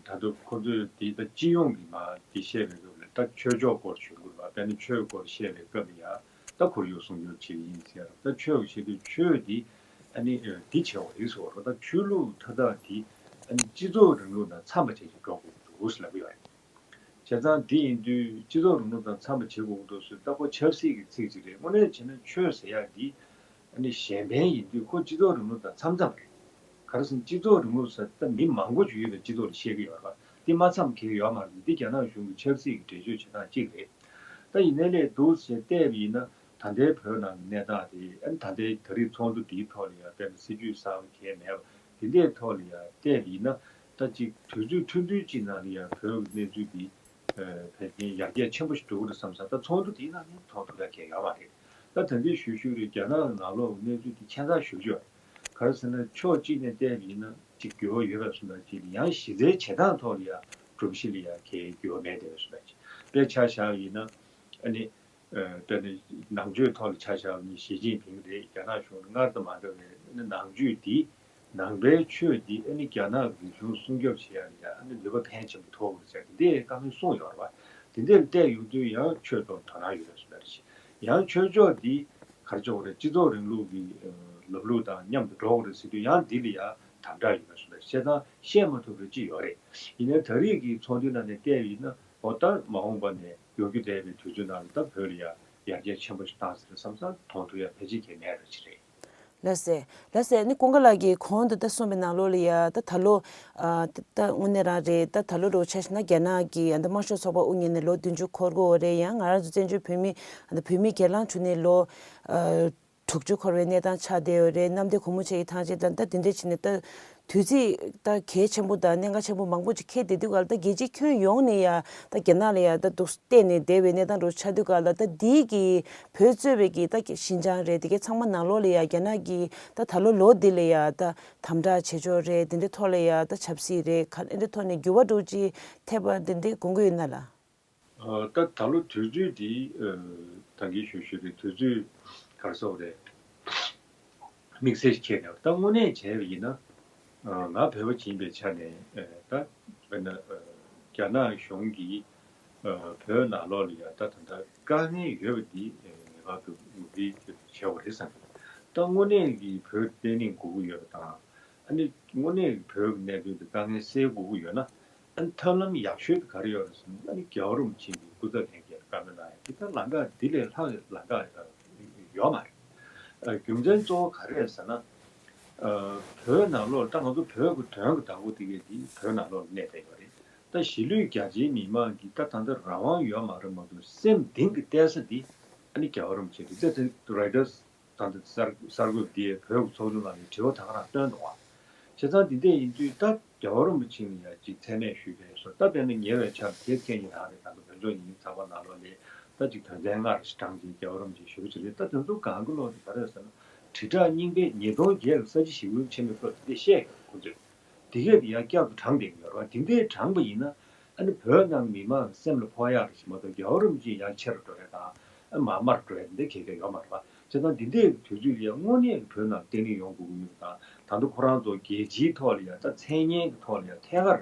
ཨ་ད་དུང་ཁོ་ཚོས་དེ་ད་སྤྱི་ཡོངས་ཀྱི་མ་དེ་བཤད་པའི་སྐབས་ལ་ད་ཆོས་ཕྱོགས་སྐོར་ཞུ་དགོས་པ། དཔེར་ན་ཆོས་སྐོར་བཤད་པའི་སྐབས་ལ་ཡང་ད་ཁོར་ཡུག་སྲུང་སྐྱོབ་བྱེད་ཀྱི་ཡིན་ཟེར། ད་ཆོས་བཤད་དུས་ཆོས་དེ་ཨ་ནི་ཨ་འདི་བྱེད་པ་རེད་ཟེར་བ་རེད། ད་ཆོས་ལུགས་མཐའ་དག་དེ་ཨ་ནི་སྤྱི་ཚོགས་རིང་ལུགས་དང་འཚམ་པ་བྱས་ཤིག་འགྲོ་དགོས་ཀྱི་འདུག་ཟེར་ལབ་ཀྱི་ཡོད་རེད། བྱས་ཙང་འདི་ཡིན་དུས་སྤྱི་ཚོགས་རིང་ལུགས་དང་འཚམ་པ་བྱེད་དགོས་ཀྱི་འདུག་ཟེར། ད་ཁོ་ཆབ་སྲིད་ཀྱི་ཚིག་ཅིག་རེད། དངོས་གནས་བྱས་ན་ཆོས་ཟེར་ཡག་འདི་ཨ་ནི་གཞན་ཕན་ཡིན་དུས་ཁོ་སྤྱི་ཚོགས་རིང་ལུགས་དང་འཚམ་འཚམ་རེད། ག་རེ་ཟེར་ན་སྤྱི་ཚོགས་རིང་ལུགས་ཟེར་ད་མི་མང་པོ་ཅིག་ཡོད་པའི་སྤྱི་ཚོགས་ལ་བཤད་ཀྱི་ཡོད་རེད་པ། འདི་མ་འཚམ་གང་ཡང་ཡོད་མ་རེད། འདི་རྒྱ་ནག་གཞུང་གི་ཆབ་སྲིད་ཀྱི་འགྲེལ་བརྗོད་བྱེད་སྟངས་གཅིག་རེད། ད་ཡིན་ནའི་ལས་འདུག་ཟེར་བལྟས་པ་ཡིན་ན་ད་ལྟའི་བོད་ནང་གི་གནས་སྟངས་དེ་ཨ་ནི་ད་ལྟའི་ད་རེས་ཚོགས་འདུ་འདིའི་ཐོག་ལ་ཡང་དཔེར་ན་སྲིད་ཇུས་གསར་པ་གང་ཡང་མེད་པ་དེ་འདྲའི་ཐོག་ལ་ཡང་བལྟས་པ་ཡིན་ན། ད་ཅིག་དུས་ཚོད་ཐུང་ཐུང་ཅིག་ནང་ལ་ཡང་བོད་ཀྱི་གནས་ཚུལ་འདི་ཨ་ཕལ་ཆེར་ཡར་རྒྱས་ཆེན་པོ་ཞིག་འགྲོ་གི་རེད་བསམ་ས། ད་ཚོགས་འདུ་དེའི་ནང་ནས་མཐོང་ཐུབ་ཡག་གང་ཡང་ཡོད་མ་རེད། ད་ད་གིན་ཞུ་ཞུ་རེད། རྒྱ་ནག་ནང་ལོགས་གནས་ཚུལ་དེ་ཁྱད་མཚར་ཞེ་པོ་ཅིག་ཡོད་རེད། ག་རེ་ཟེར་ན་ཕྱོགས་གཅིག་ནས་བལྟས་པ་ཡིན་ན་ཅིག་འགྱུར་བ་ཡོད་པའི་བཟོ་འདྲ་ཅིག་ཡང་གཞི་རྩའི་བྱེད་སྟངས་ཐོག་ལ་ཡང་སྒྲོམ་གཞི་ལ་ཡང་གའི་འགྱུར་བ་མེད་བསྡད་པའི་བཟོ་འདྲ་ཅིག་དཔེ་ཆ་བཞག་པ་ཡིན་ན་ཨ་ནི་ཨ་དཔེར་ན་ནང་ཆོས་ཐོག་ལ་ཆ་བཞག་པ་ཡིན་ན་ཞི་ཅིན་ཕིང་རེད། རྒྱ་ནག་གཞུང་ལ་སྔར་དང་མ་འདྲ་བའི་ཨ་ནི་ནང་ཆོས་འདི་ནང་པའི་ཆོས་འདི་ཨ་ནི་རྒྱ་ནག་རིག་གཞུང་སྲུང་སྐྱོབ་བྱེད་ཡག་ལ་ཡང་ཨ་ནི་ནུས་པ་ཕན་ཆེན་པོ་ཐོགས་ཀྱི་རེད་ཟེར་དེ་འདྲའི་བཀའ་མོལ་གསུངས་ཡོད་རེད་པ། དེ་འདྲ་བལྟས་ཡོང་དུས་ཡང་ཆོས་ཐོག་དོ་སྣང་ཡོད་པའི་བཟོ་འདྲ་རེད། ཡང་ཆོས་ཕྱོགས་འདི་ག་རེ་ཆགས་ཀྱི་རེད། སྤྱི་ཚོགས་རིང་ལུགས་ཀྱི་ཨ་ལམ་ལུགས་དང་མཉམ་དུ་འགྲོ་དགོས་རེད་ཟེར་དུས་ཡང་འདི་ལ་ཡང་དམ་དྲག་ཡོད་པའི་བཟོ་འདྲ། བཤད་སྟངས་བཤད་མ་ཐུབ་པ་ཅིག་ཡོད་རེད། ཡིན་ནའི་ད་རེས་ཀྱི་ཚོགས་འདུའི་ནང་ནས་བལྟས་པ་ཡིན་ན་འོ་ད་མ་འོངས་པ་ནས་ཡོང་རྒྱུ་བསྡད་པའི་དུས་ཚོད་ནང་ལ་ད་བོད་ལ་ཡང་ཡར་རྒྱས་ཆེན་པོ་ཞིག་བཏང་ཟེར་བསམ་ས་མཐོང་ཐུབ་ཡག་ཕལ་ཆེར་གང་ཡང་མེད་པ་ཅིག་རེད། ལགས་སེ། ལགས་སེ། ནི་ཀུན་དགའ་ལགས་ཀྱིས་གོང་དུ་ད་གསུངས་པའི་ནང་ལོགས་ལ་ཡ་ད་ད་ལོ་ཨ་ད་ད་དངོས་གནས་རང་རེད། ད་ད་ལོ་འདྲ་བོ་ཆ་བཞག་ན་རྒྱ་ནག་གི་ཨ་ད་དམར་ཤོག་ཚོགས་པ་དབུ་བརྙེས་ནས་ལོ་བདུན་ཅུ་འཁོར་གྱི་ཡོད་རེད། ཡང་ང་རང་ཚོ་བཙན་བྱོལ་བོད་མི་ཨ་ད་བོད་མི་སྒེར་ལངས་བྱུང་ནས་ལོ་ཨ་དྲུག་ཅུ་འཁོར་བའི་གནས་སྟངས་ཆགས་བསྡད་ཡོད་རེད། གནམ་བདེ་སྒོ་མོ་ཆེ་གི་ཐང་ཆེན་དང་ད་དེ་འདྲ་བྱས་ནས་ད་དུས་ཚིགས་ད་གལ་ཆེན་པོ་དང་གནད་འགག་ཆེན་པོ་མང་པོ་ཅིག་འཁེལ་བསྡད་དུས་ག་ལ་ད་རྒྱལ་སྤྱིའི་ཁྱོན་ཡོངས་ནས་ཡ་ད་རྒྱ་ནག་ལ་ཡ་ད་འདུག་བལྟས་ནས་བསྡད་པའི་གནས་སྟངས་འདྲ་བོ་ཆགས་དུས་ག་ལ་ད་འདི་གི་བོད་གཙོས་པའི་གི་ད་ཞིན་ཅང་རེད། དེ་གའི་ཚང་མ་ནང་ལོགས་ལ་ཡ་རྒྱ་ནག་གི་ད་ད་ལོ་ལོ་འདི་ལ་ཡ་ད་དམ་དྲག་བྱེད་ཕྱོགས་རེད། དེ་འདྲའི་ཐོག་ལ་ཡ་ད་ཆབ་སྲིད་རེད། ག་འདྲའི་ཐོག་ནས་འགྱུར་བ་འགྲོ་ཅིག་ཐེབས་པ་དེ་འདྲའི་དགོངས་ཀྱི་ཡོད་ན་ལགས། ཨ་ད་ད་ལོ་དུས་ཚོད་འདི་ཨ་ད་གིན་ཞུ་ཞུ་རེད། དུས་ཚོད་ག་རེ་ཟེར་དགོས་རེད། དམིགས་བསལ་ཞིག་འཁེལ་ནས་ད་དངོས་གནས་བྱས་པ་ཡིན་ན་ཨ་ང་བོད་པ་ཅིག་ཡིན་པའི་ཆ་ནས་ཨ་ད་དཔེར་ན་ཨ་རྒྱ་ནག་གཞུང་གིས་ཨ་བོད་ནང་ལོགས་ལ་ཡ་ད་ད་ལྟ་དཀའ་ངལ་ཡོད་པ་འདི་ཨ་ངེས་པར་དུ་ངོས་འཛིན་བྱེད་དགོས་རེད་བསམ་གྱི་འདུག་ད་དངོས་གནས་ཀྱི་བོད་བརྟན་ལྷིང་དགོས་ཀྱི་ཡོད་པ་དང་། ཨ་ནི་དངོས་གནས་བོད་ཀྱི་གནད་དོན་དེ་དཀའ་ངལ་སེལ་དགོས་ཀྱི་ཡོད་ན། ཨ་ནི་ཐབས་ལམ་ཡག་ཤོས་དེ་ག་རེ་ཡོད་རེད་ཟེར་ན། ཨ་ནི་རྒྱལ་བ་རིན་པོ་ཆེ་གི་སྐུ་ཚབ་ལྷན་རྒྱས་བཀའ་མོལ་གནང་ཡ་དེ་ལྟར་ལམ་ཁ་འདི་ལས་ལྷག་ལམ་ཁ་ཡོད་མ་རེད། ཨ་རྒྱུ་མཚན་གཙོ་བོ་ག་རེ་རེད་ཟེར་ན། ཨ་བོད་ནང་ལོགས་ད་ང་ཚོ་བོད་ཀྱི་དོན་གྱི་བདག་པོ་དེ་གས་དེ་བོད་ནང་ལོགས་ལ་གནས་བསྡད་ཡོད་རེད། ད་གཞིས་ལུས་རྒྱ་ཆེའི་མི་མང་གི་ད་ད་ལྟ་རང་དབང་ཡོད་མ་རེད་མ་གཏོགས་སེམས་གཏིང་གི་གཏད་ས་དེ་ཨ་ནི་རྒྱལ་བ་རིན་པོ་ཆེ་རེད། ད་ལྟ་རོའི་ཊར་ད་ལྟ་གསར་གསར་འགོད་འདིས་བོད་ཀྱི་ཚོགས་ཆུང་ནང་ནས་དྲི་བ་ད་ག་རང་བཏོན་འདུག་བ། བྱས་ཙང་འདི་འདྲ་ཡིན་དུས་ད་རྒྱལ་བ་རིན་པོ་ཆེ་ལ་ཡང་ཅིག་མཚན་སྨད་ཞུས་པའི་བཟོ། ད་དཔེར་ན་ཉེ་བའི་ཆར་དེ་སྐད་ཡིན་རང་རེད། ད་ལྟ་བོད་ལྗོངས་ཉིན་མོའི་ཚགས་པར་ནང་ལོགས་ནས་ད་ཅིག་དོན་ཚན་ལྔ་རེ་ཞིག་བགྲངས་ཀྱིན་རྒྱལ་བ་རིན་པོ་ཆེ་ཞུ་གི་ཅིག་རེད། ད་དེ་ཚོ་གང་གི་ལོག་ནས་ག་རེ་ཟེར་ན་དྲིལ་བསྒྲགས་རྙིང་པའི་ཉིས་སྟོང་བརྒྱད་ལ་ས་བྱི་ཞི་རྒོལ་ཆེན་མོའི་སྐབས་དེ་འདྲས་བཤད་ཡོད་ཁོ་ཚོས། དེ་གས་དེ་ཡང་བསྐྱར་དུ་དྲངས་བསྡད་ཀྱི་ཡོད་རེད་བ། དེ་འདྲས་དྲངས་པ་ཡིན་ན་ཨ་ནི་བོད་ནང་མི་མང་སེམས་ལ་ཕོག་ཡག་རེད་ཞིག་མ་གཏོགས་རྒྱལ་བ་རིན་པོ་ཆེ་ཡར་ཆེ་རུ་འགྲོ་ཡག་དང་ ཨ་མར་མར་འགྲོ་ཡ་འདི་གལ་གལ་ཡོད་མ་རེད་པ། བྱས་ཙང་འདི་འདྲའི་དུས་ཚོད་ལ་ཡང་དངོས་གནས་ཀྱི་བོད་ནང་བརྟན་ལྷིང་ཡོང་དགོས་ཀྱི་ཡོད་པ་དང་། ད་དུང་ཁོ་རང་ཚོ་རྒྱལ་སྤྱིའི་ཐོག་ལ་ཡང་ད་མཚན་སྙན་གྱི་ཐོག་ལ་ཡང་ཐད་ཀར་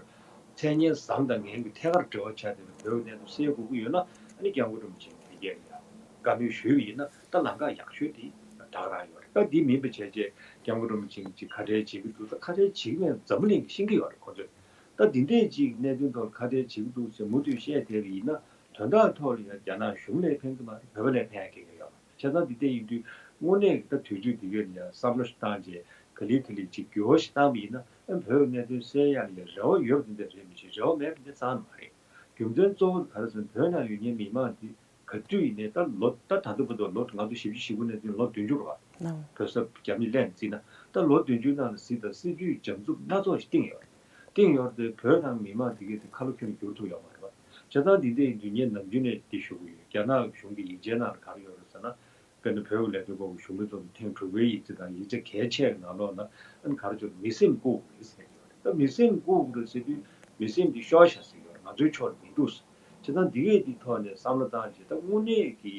མཚན་སྙན་བཟང་དང་ངན་གྱི་ཐད་ཀར་འབྲེལ་བ་ཆགས་བསྡད་པའི་བོད་ཀྱི་གནད་དོན་སེལ་དགོས་ཀྱི་ཡོད་ན། ཨ་ནི་སྐྱབས་མགོན་རིན་པོ་ཆེ་འཕེལ་རྒྱས་ལ་ཡང་བཀའ་མོལ་ཞུས་པ་ཡིན་ན། ད་ལམ་ཁ་ཡག་ཤོས་དེ་ད་ག་རང་ཡོད་རེད། ད་འདི་མིན་པ་བྱས་རྗེས་སྐྱབས་མགོན་རིན་པོ་ཆེ་གིས་ཅིག་ཁ་བྲལ་བྱེད་ཀྱི་འདུག་ད་ཁ་བྲལ་བྱེད་ཀྱི་མེད་འཛམ་བུ་གླིང་གིས་ཤེས་ཀྱི་ཡོད་རེད་ཁོ་ཚོས། ད་འདི་འདྲའི་ཅིག་གནད་དོན་ཐོག་ཁ་བྲལ་བྱེད་ཀྱི་འདུག་ཟེར་མུ་མཐུད་བཤད་བསྡད་པ་ཡིན་ན། དོན་དག་ཐོག་ལ་ཡང་རྒྱ་ནག་གཞུང་ལ་ཕན་གྱི་མ་རེད། བོད་པ་ལ་ཕན་ཡ་གང་ཡང་ཡོད་མ་རེད། བྱས་ཙང་འདི་འདྲ་ཡིན་དུས་དངོས་གནས་ད་དུས་ཚོད་འདི་ག་ལ་ཡང་བསམ་བློ་ཞིག་བཏང་རྗེས་ག་ལེ་ག་ལེ་ཅིག་འགྱུར་བ་ཞིག་བཏང་བ་ཡིན་ན། ཨ་བོད་ཀྱི་གནད་དོན་སེལ་ཡ་ལ་ཡང་རེ་བ་ཡོད་པ་འདི་འདྲ་རེད་མི་ཤེས། རེ་བ་མེད་པ་འདི་རྩ་ནས་མ་རེད། རྒྱུ་མཚན་གཙོ་བོ་ག་རེ་ཟེར་ན། བོད་ནང་ཡོད་མཁན་མི་མང་འདི་ག་དུས་ཡིན་ནའི་ད་ལོ་ད་ད་ལྟ་བར་དུ་ལོ་ང་ཚོ་བཞི་བཅུ་ཞེ་དགུ་ནས་བཟུང་ལོ་བདུན་ཅུ་རེད་པ། ལགས། བོད་ས་རྒྱ་མི་ལྷན་རྩིས་ན་ད་ལོ་བདུན་ཅུ་ནང་ལ་སྲིད་དང་སྲིད་ཇུས་འཇམ་རྩུབ་སྣ་ཚོགས་ཤིག་བཏིང་ཡོད་རེད། བཏིང་ཡོད་རེད་དེ། བོད་ནང་མི་མང་དེ་གས་དེ་ཁ་ལོ་ཁྱོན་བསྒྱུར་ཐུབ་ཡོད་མ་རེད་པ། བྱས་ཙང་འདི་འདྲ་ཡིན་དུས་ངས་ནམ་རྒྱུན་ནས་འདི་ཞུ་གི་ཡོད། རྒྱ་ནག་གཞུང་གི་ཡིག་ཆའི་ནང་ལ་ག་རེ་ཡོད་རེད་ཟེར་ན། དཔེར་ན་བོད་ཀྱི་ལས་དོན་སྐོར་གྱི་གཞུང་གི་ཚོགས་འདུ་ཐེངས་དྲུག་པའི་ཡིག་ཆ་དང་ཡིག་ཆ་གལ་ཆེ་བའི་ནང་ལོགས་ན། ཨ་ནི་ག་རེ་བྱུང་། མི་སེམས་བཀུག་དགོས་རེད་ཟེར་གྱི་ཡོད་རེད། ད་མི་སེམས་བཀུག་དགོས་རེད་ཟེར་དུས་མི་སེམས་འདི་ཤོར་ཤག་ཟེར་གྱི་ཡོད་རེད། ང་ཚོའི་ཕྱོགས་ལ་མི་འདུག་ཟེར། བྱས་ཙང་འདི་གས་འདི་ཐོག་ནས་བསམ་བློ་བཏང་རྗེས་ད་དངོས་གནས་ཀྱི་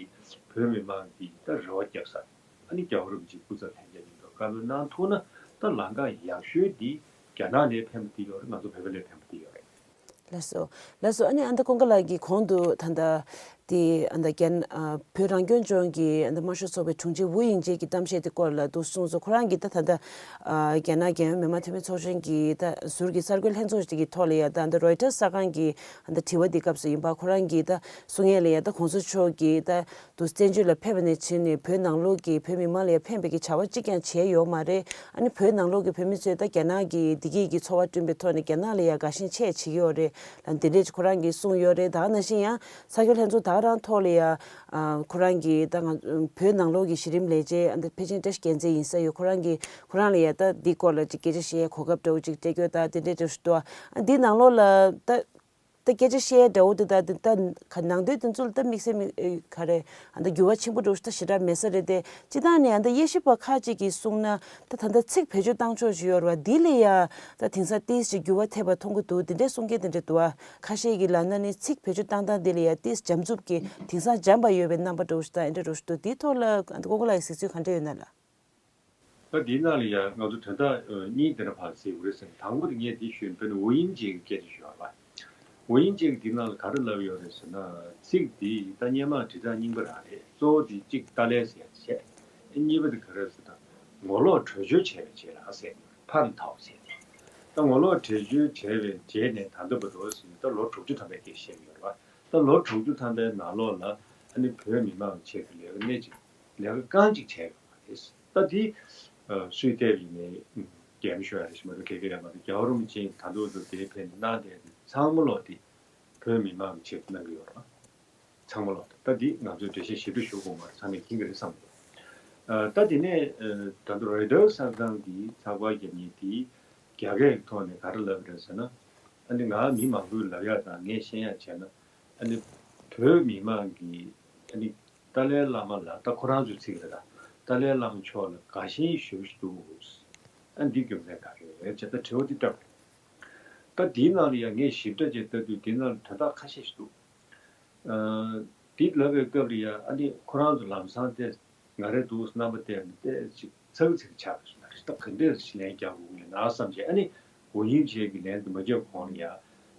བོད་མི་མང་གི་ད་རེ་བ་རྒྱག་ས། ཨ་ནི་རྒྱལ་བ་རིན་པོ་ཆེའི་སྐུ་ཚབ་ལྷན་རྒྱས་མཉམ་དུ་བཀའ་མོལ་གནང་ཐུབ་ན། ད་ལམ་ཁ་ཡག་ཤོས་འདི་རྒྱ་ནག་ལ་ཕན་པ་དེ་ཡོད་རེད། ང་ཚོ་བོད་པ་ལ་ཕན་པ་དེ་ཡོད་རེད། ལགས་སོ། ལགས་སོ། ཨ་ནི་ཨ་ད་ཀུན་དགའ་ལགས་ཀྱིས་གོང་དུ་ད་ལྟ་དེ་ཨ་ད་རྒྱ་ཨ་བོད་རང་སྐྱོང་ལྗོངས་ཀྱི་ཨ་ད་དམར་ཤོག་ཚོགས་པའི་དྲུང་ཆེ་ཝུའུ་དབྱིང་ཇེ་གི་གཏམ་བཤད་དེ་སྐོར་ལ་འདུག་གསུངས་སོང་། ཁོ་རང་གིས་ད་ད་ལྟ་ཨ་རྒྱ་ནག་རྒྱལ་ཡོངས་མི་མང་འཐུས་མི་ཚོགས་ཆེན་གྱི་ད་ཟུར་གྱི་གསར་འགོད་ལྷན་ཚོགས་ཤིག་གི་ཐོག་ལ་ཡ་ད་ཨ་ད་རོའི་ཊར་གསར་ཁང་གི་ཨ་ད་དྲི་བ་དེ་སྐབས་སུ་ཡིན་པ། ཁོ་རང་གིས་ད་གསུང་ཡས་ལ་ཡ་ད་གོང་ས་མཆོག་གིས་ད་དུ་བཙན་བྱོལ་ལ་ཕེབས་པ་ནས་བྱས་ནས་བོད་ནང་ལོགས་ཀྱི་བོད་མི་མང་ལ་ཡང་ཕན་པའི་གི་བྱ་བ་གཅིག་ཀྱང་བྱས་ཡོད་མ་རེད། ཨ་ནི་བོད་ནང་ལོགས་ཀྱི་བོད་མི་ཚོས་ད་རྒྱ་ནག་གི་བདེ་སྐྱིད་ཀྱི་འཚོ་བ་བསྐྲུན་པའི་ཐོག་ནས་རྒྱ་ནག་ལ་ཡང་དགའ་ཞེན་ཆེ་བྱེད་ཀྱི་ཡོད་རེད་ལ། འདི་འདྲས་ཁོ་རང་གིས་གསུངས་ཡོད་རེད། ད་ག་ནང་བཞིན་ཡང་ས་སྐྱོང་ལྷན་ཚོགས་ད་ག་རང་ཐོག་ལ་ཡང་ཨ་ཁོ་རང་གིས་ད་ང་བོད་ནང་ལོགས་ཀྱི་གཞི་རིམ་ལས་བྱེད་ཨ་ད་ཕལ་ཆེར་བཀྲ་ཤིས་རྒྱལ་མཚན་ཡིན་ས་ཡོད། ཁོ་རང་གིས་ཁོ་རང་ལ་ཡང་ད་འདི་སྐོར་ལ་ཅིག་སྐད་ཆ་བཤད་གོ་སྐབས་འདྲ་བོ་ཅིག་སྤྲད་ཀྱི་ཡོད། ད་འདི་འདྲས་འདྲ་བོ་ཞིག་འདུག་ཨ་འདི་ནང་ལོགས་ལ་ད། ད་སྐད་ཆ་བཤད་འདྲ་བོ་དེ་དག་དེ་ད་ག་ནང་དོན་དེ་ཚོ་ལ་ད་དམིགས་བསལ་མི་ཨེ་ག་རེ་ཨ་ད་འགྱུར་བ་ཆེན་པོ་འགྲོ་ཞིག་ད་ཞེ་དྲག་མེད་ས་རེད་དེ། སྤྱིར་བཏང་ནས་ཨ་ད་དབྱེ་ཞིབ་པ་ཁག་ཅིག་གིས་གསུངས་ན། ད་ད་ལྟ་ཚིག་བེད་སྤྱོད་བཏང་ཕྱོགས་ཤིག་ཡོད་རེད་བ། འདི་ལ་ཡ་ད་དེང་སང་ཏིས་ཅིག་འགྱུར་བ་ཐེབས་པ་མཐོང་གི་འདུག་དེ་འདྲའི་གསུང་མཁན་དེ་འདྲ་འདུག་བ། ཁ་ཤས་ཀྱིས་ལབ་ན་ནི་ཚིག་བེད་སྤྱོད་བཏང་སྟངས་དེ་ལ་ཡ་ཏིས་འཇམ་རྩུབ་ཀྱི་དེང་སང་འཇམ་པ་ཡོད་པའི་རྣམ་པ་འདྲ་བོ་ཞིག་དང་འདྲ་འདྲ་བོ་ཞིག་འདུག་དེའི་ཐོག་ལ་ཨ་ད་ཀོ་ཀོ་ལགས་ཀྱི་གཟིགས་ཚུལ་ག་འདྲ་ཡོད་ན་ལགས། ད་འདིའི་ནང་ལ་ཡང་ང་ཚོ་དོན་དག་གཉིས་དེ་འདྲ་ཕར་གཟིགས་དགོས་རེད་ཟེར་ན། དང་པོ་དེ་ངས་འདི་ཞུས་པ་ཡིན་ན། ཝུའུ་དབྱིང་ཇེ་གི་སྐད་ཆ་ཞུ་བ་ལ། ཝུའུ་དབྱིང་ཇེ་གིས་འདི་ནང་ལ་ག་རེ་ལབ་ཡོད་རེད་ཟེར་ན། ཚིག་འདི་ད་སྔོན་མ་དྲིལ་བསྒྲགས་རྙིང་པ་རང་རེད། གཙོ་བོ་དེ་གཅིག་ཏཱ་ལའི་ཟེར་ཡ་དེ་བྱས། གཉིས་པ་དེ་ག་རེ་ཟེར་ན། ངོ་ལོག་བྲོས་བྱོལ་བྱས་པའི་རྗེས་ལ་ཟེར། ཕར་འཐའོ་ཟེར་ཏེ། ད་ངོ་ལོག་བྲོས་བྱོལ་བྱས་པའི་རྗེས་ནས་ད་ལྟ་བར་དུ་ཟེར་ན་ད་ལོ་དྲུག་ཅུ་ཐམ་པའི་སྐད་བཤད་ཀྱི་ཡོད་རེད་བ། ད་ལོ་དྲུག་ཅུ་ཐམ་པའི་ནང་ལོགས་ལ་ཨ་ནི་བོད་མི་མང་ཆེད་དུ་ལས་ཀ་སྣེ་གཅིག་ལས་ཀ་རྐང་གཅིག་བྱས་ཡོད་མ་རེད། ད་དེ་ཨ་སུས་བལྟས་པ་ཡིན་ནའི་ཨ་གད་མོ་ཤོར་ཡ་རེད་ཤག་མ་གཏོགས་ག་གེ་ཡོད་མ་རེད། རྒྱལ་བ་རིན་པོ་ཆེས་ད་དུང་དུ་དེའི་ཕན་གནང་བསྡད་དེ་ཚང་མ་ལོག་དེ་བོད་མི་མང་གི་ཆེད་དུ་གནང་གི་ཡོད་རེད། ཚང་མ་ལོག་ད་དེ་ང་ཚོས་འགྲེལ་བཤད་ཞེ་དྲག་ཞུ་དགོས་མ་རེད། ཚང་མས་མཁྱེན་གི་རེད་བསམ་གི་འདུག་ཨ་ད་དེ་ནས་ཨ་ད་དུང་རོའི་ཊར་གསར་ཁང་གིས་ཚགས་པར་རྒྱབ་མཁན་དེས་རྒྱ་སྐད་ཀྱི་ཐོག་ནས་ག་རེ་ལབ་རེད་ཟེར་ན། ཨ་ནི་ང་མི་མང་པོས་ལབ་ཡག་དང་ངས་ཤེས་ཡག་བྱས་ན། ཨ་ནི་བོད་མི་མང་གིས་ཨ་ནི་ཏཱ་ལའི་བླ་མ་ལ། ད་ཁོ་རང་ཚོའི་ཚིག་རེད་ད། ཏཱ་ལའི་བླ་མ་མཆོག་ལ་དགའ་ཞེན་ཞེ་པོ་ཞིག་འདུག་ཨ་འདི་རྒྱུ་མཚན་ག་རེ་རེད་ཅེས་ད་དྲི་བ་འདི་བཏབ་རེད། ད་འདིའི་ནང་ལ་ཡང་ངས་ཞིབ་ཕྲ་ཅིག་ལྟ་དུས་འདིའི་ནང་ལ་དོན་དག་ཁ་ཤས་ཤིག་འདུག་ཨ་འདི་ལབ་པའི་སྐབས་ལ་ཡང་ཨ་ནི་ཁོ་རང་ཚོ་ལམ་སང་དེ་ང་རེ་འདུག་རྣམ་པ་བལྟས་ནས་ཏོག་ཙམ་ཚ་གི་ཚིག་ཆགས་པ་སོང་ན་རེད། ད་ག་འདྲས་ཞིག་ལན་རྒྱག་དགོས་ཀྱི་ཡོད་ན་བསམ་བྱས། ཨ་ནི་ཝུའུ་དབྱིང་ཇེ་གི་ལན་དུ་མ་རྒྱབ་གོང་ལ་ཡང་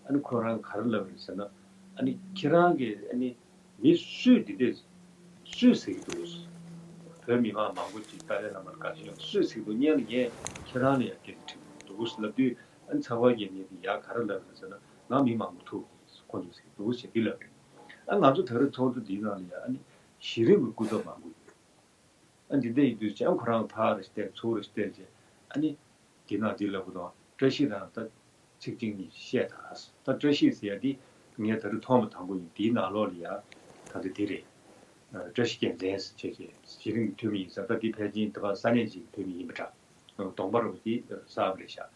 ཨ་ནི་ཁོ་རང་ག་རེ་ལབ་རེད་ཟེར་ན། ཨ་ནི་ཁྱེད་རང་གིས་ཨ་ནི་མི་སུས་འདི་འདྲས་སུས་ཟེར་གྱི་འདུག་བོད་མི་མང་མང་པོ་ཅིག་ཏཱ་ལའི་བླ་མར་དགའ་ཞེན་ཡོད་སུས་ཟེར་གྱི་འདུག་སྔོན་ལ་ངས་ཁྱེད་རང་ལ་ཡང་སྐད་ཆ་དྲིས་འདུག་ལབ་དུས། ཨ་ནི་ཚགས་པར་རྒྱག་མཁན་དེ་ཡར་ག་རེ་ལབ་རེད་ཟེར་ན། ང་མི་མང་པོ་ཐུག་ཁོ་ཚོ་ཟེར་འདུག་ཟེར་འདི་ལབ་རེད། ཨ་ང་ཚོ་ད་རེས་ཚོགས་འདུ་འདིའི་ནང་ལ་ཡང་ཨ་ནི་གཞི་རིམ་གྱི་སྐུ་ཚབ་མང་པོ་ཡོད། ཨ་འདི་འདྲ་ཡིན་དུས་ཅང་ཁོ་རང་ཕར་རེ་བལྟས་ཚུར་རེ་བལྟས་རྗེས་ཨ་ནི་འདི་ནང་འདི་ལབ་དགོས་དང་། བཀྲ་ཤིས་རང་ད་ཚིག་གཅིག་གཉིས་བཤད་དང་། ད་བཀྲ་ཤིས་ཟེར་ཡ་འདི་ངས་ད་རེས་ཐོག་མ་དང་པོ་ཡིན། འདིའི་ནང་ལོགས་ལ་ཡ་ད་ལྟ་འདི་རེད། བཀྲ་ཤིས་རྒྱལ་མཚན་ཟེར་བྱས་བྱས་གཞི་རིམ་གྱི་འཐུས་མི་ཡིན་ས། ད་འདི་ཕལ་ཆེར་འདི་པ་ས་གནས་ཅིག་གི་འཐུས་མི་ཡིན་པ་འདྲ། གདོང་པ་རུ་འདི་གསར་པ་རེད་ཤག་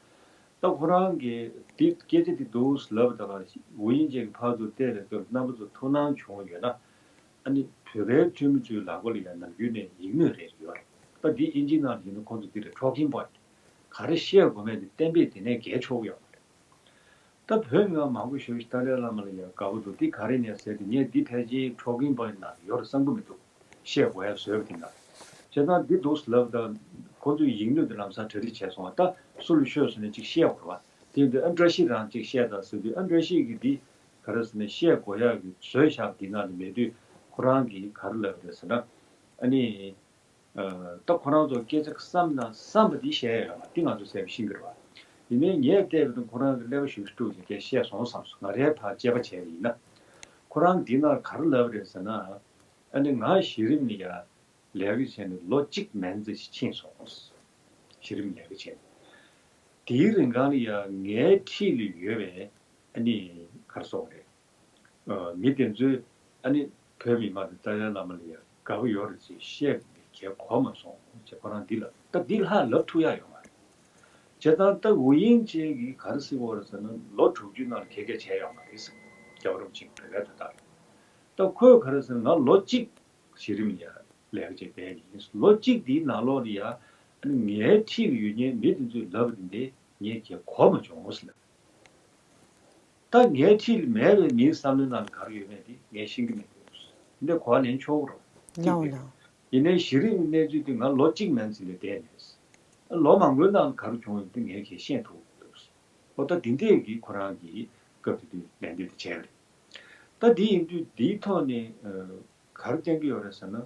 ད་ཁོ་རང་གིས་འདི་སྐད་ཆ་འདི་འདུག་ལབ་ད་ག་ཝུའུ་དབྱིང་ཇེ་གི་ཕར་ཚུར་བལྟས་པའི་སྐབས་རྣམ་པ་ཚོ་ཐུགས་སྣང་བྱུང་ཡོད་ན། ཨ་ནི་བོད་པའི་འཐུས་མི་ཚོའི་ལག་པ་ལ་ཡང་ནམ་རྒྱུན་ནས་ཡིག་སྣོད་རེ་ཡོད་རེད། ད་འདི་ཨིན་ཇི་ནང་ལ་ཡིན་ན་ཁོང་ཚོ་འདི་ལ་talking point ག་རེ་བཤད་དགོས་མེད་དེ་གཏན་འབེབས་དེ་ནས་འགལ་ཆོག་གི་ཡོད་མ་རེད། ད་བོད་མི་མང་པོ་ཞིག་ཏཱ་ལའི་བླ་མ་ལ་ཡང་དགའ་པོ་འདུག་འདི་ག་རེ་ནས་ཟེར་དུས་ངས་འདི་ཕལ་ཆེར་talking point ནང་ཡོད་རེད་བསམ་གི་མི་འདུག་བཤད་དགོས་ཡ་བཟོས་པ་དེ་འདྲ། བྱས་ཙང་འདི་འདུག་ལབ་ད་ཁོ་ཚོས་ཡིག་སྣོད་དེ་ལམ་སང་གྲ་སྒྲིག་བྱས་སོང་བ། ད་སུ་ལ་ཤོད་སོང་ནས་ཅིག་བཤད་དགོས་རེད་བ། དེ་འདི་ཨ་བཀྲ་ཤིས་རང་ཅིག་བཤད་དང་ཟེར་དུས། ཨ་བཀྲ་ཤིས་ཀྱིས་འདི་ག་རེ་ཟེར་ན་བཤད་དགོས་ཡག་གི་བཟོས་བཞག་འདི་ནང་ནས་མེད་དུས། ཁོ་རང་གིས་ག་རེ་ལབ་རེད་ཟེར་ན། ཨ་ནི། ད་ཁོ་རང་ཚོ་སྐད་ཆ་བསམ་ན་བསམ་པ་འདི་བཤད་ཡ་ཡོད་མ་འདི་ང་ཚོ་གསལ་པོ་ཤེས་ཀྱི་རེད་བ། ཡིན་ནའི་ངས་བལྟས་པ་དང་ཁོ་རང་གི་ཀླད་པ་ཞུགས་སུ་དཀྲུགས་ཀྱི་སྐད་བཤད་སོང་བསམ་སོང་། ང་རའི་ཕར་དཔྱད་པ་བྱས་པ་ཡིན་ན། ཁོ་རང་འདི་ནང་ག་རེ་ལབ་རེད་ཟེར་ན། ཨ་ནི་ང་གཞི་རིམ་ལ་ཡ་ལས་ཀ་བྱས་ནས་ལོ་གཅིག་མན་ཙམ་ཞིག་ཕྱིན་སོང་། གཞི་རིམ་ལས་ཀ་བྱས་ནས། དེའི་རིང་གང་ལ་ཡ་ངའི་འཁྲིས་ལ་ཡོད་པའི་ཨ་ནི་ག་རེ་ཟེར་དགོས་རེད། ཨ། མི་དེ་ཚོས་ཨ་ནི་བོད་མི་མང་གིས་ཏཱ་ལའི་བླ་མ་ལ་ཡ་དགའ་པོ་ཡོད་རེད་ཅེས་བཤད་པའི་གལ་གོ་མ་སོང་ཅེས་ཁོ་རང་འདི་ལ། ད་འདི་ལྷག་ལབ་ཐུབ་ཡ་ཡོད་མ་རེད། བྱས་ཙང་ད་ཝུ་དབྱིང་ཅན་གྱིས་ག་རེ་ཟེར་གྱི་ཡོད་རེད་ཟེར་ན། ལོ་དྲུག་ཅུའི་ནང་ལ་ག་གེ་བྱས་ཡོད་མ་རེད་ཟེར། རྒྱལ་བ་རིན་པོ་ཆེ་གི་བོད་པའི་དོན་དག་ལ། ད་ཁོས་ག་རེ་ཟེར་ན། ང་ལོ་གཅིག་གཞི་རིམ་ལ་ཡ་ལས་ཀ་བྱས་བསྡད་ཡིན། ལོ་གཅིག་འདིའི་ནང་ལོགས་ལ་ཡ་ཨ་ནི་ངའི་འཁྲིས་ལ་ཡོད་མཁན་མི་དེ་ཚོས་ལབ་པ་དེ་འདྲ་ངས་གལ་གོ་མ་བྱུང་ཟེར་ལབ། ད་ངའི་འཁྲིས་ལ་མེད་པའི་མིའི་བསམ་བློའི་ནང་ལ་ག་རེ་ཡོད་མེད་དེ་ངས་ཤེས་ཀྱི་མེད་འདུག་འདི་གོ་བ་ལེན་ཆོག་གི་རེད། གཅིག་ལའོ་དེ་ལའོ། ཡིན་ནའི་གཞི་རིམ་གྱི་གནས་ཚུལ་དེ་ང་ལོ་གཅིག་མན་ཙམ་ལ་བསྡད་ནས། ལོ་མང་པོའི་ནང་ལ་ག་རེ་བྱུང་ཡོད་དེ་ངས་གལ་ཤེས་ཐུབ་ཀྱི་མི་འདུག་འོ་ད་དེ་འདྲས་ཀྱི་ཁོ་རང་གིས་སྐབས་དེ་དུས་ལན་འདེབས་དེ་བྱས་པ་རེད། ད་དེ་ཡིན་དུས་དེའི་ཐོག་ནས། ཨ། ག་རེ་བསྟན་གྱི་ཡོད་རེད་ཟེར་ན།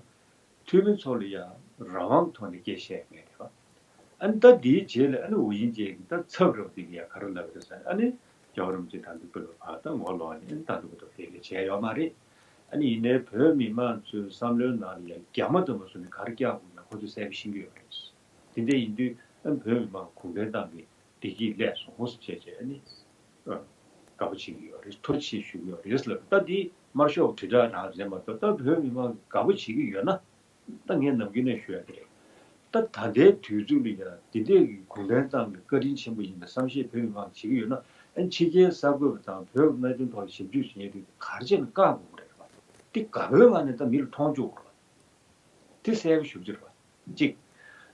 འཐུས་མི་ཚོ་ལ་ཡང་རང་དབང་ཐོག་ནས་སྐད་བཤད་མེད་རེད་བ། ཨ་ནི་ད་དེའི་རྗེས་ལ་ཨ་ནི་ཝུ་དབྱིང་ཅན་གྱིས་ད་ཚབ་རོགས་དེ་གི་ཡང་ག་རེ་ལབ་རེད་ཟེར་ན། ཨ་ནི་རྒྱལ་བ་རིན་པོ་ཆེ་ད་འདི་སྐུ་ལ་བབས་ད་ངོ་ལོག་ནས་ད་འདི་བར་དུ་དེ་ག་བྱས་ཡོད་མ་རེད། ཨ་ནི་ཡིན་ནའི་བོད་མི་མང་ཚོའི་བསམ་བློའི་ནང་ལ་ཡང་རྒྱ་མ་དང་མ་སུ་ནས་ག་རེ་བཀྱག་དགོས་ན་ཁོ་ཚོས་གསལ་པོ་ཤེས་ཀྱི་ཡོད་རེད། དེ་འདྲ་ཡིན་དུས་ཨ་ནི་བོད་མི་མང་གུང་ཁྲན་ཏང་གི་བདེ་སྐྱིད་སླད་སོང་ཟེར་བྱས་བྱས་ཨ་ནི། ཨ། དགའ་པོ་བྱེད་ཀྱི་ཡོད་རེད། ཐུགས་རྗེ་ཆེ་ཞུ་གི་ཡོད་རེད་ལབ། ད་འདི་དམར་ཤོག་དྲིལ་བསྒྲགས་རང་རེད་མ་གཏོགས། ད་བོད་མི་མང་གིས་དགའ་པོ་བྱེད་ཀྱི་ཡོད་ན། ད་ངས་ནམ་རྒྱུན་ནས་ཞུ་ཡ་དེ་རེད། ད་ད་ལྟའི་དུས་ཚོད་ལ་ཡ་འདི་འདྲས་ཀྱི་གུང་ཁྲན་ཏང་གི་བཀའ་དྲིན་ཆེན་པོ་ཡིན་པའི་བསམ་ཤེས་བོད་མི་མང་གིས་བྱེད་ཀྱི་ཡོད་ན། ཨ་ནི་ཕྱི་རྒྱལ་གསར་འགོད་པ་དང་བོད་ཀྱི་གནད་དོན་ཐོག་ལ་ཞིབ་འཇུག་བྱེད་མཁན་དེ་ག་རེ་བྱས་ནས་བཀག་དགོས་ཀྱི་རེད་བ། འདི་དགའ་པོའི་ངང་ནས་ད་མི་ལ་མཐོང་བཅུག་དགོས་རེད་བ། དེ་གསལ་པོ་ཞེ་པོ་ཅིག་རེད་བ། གཅིག་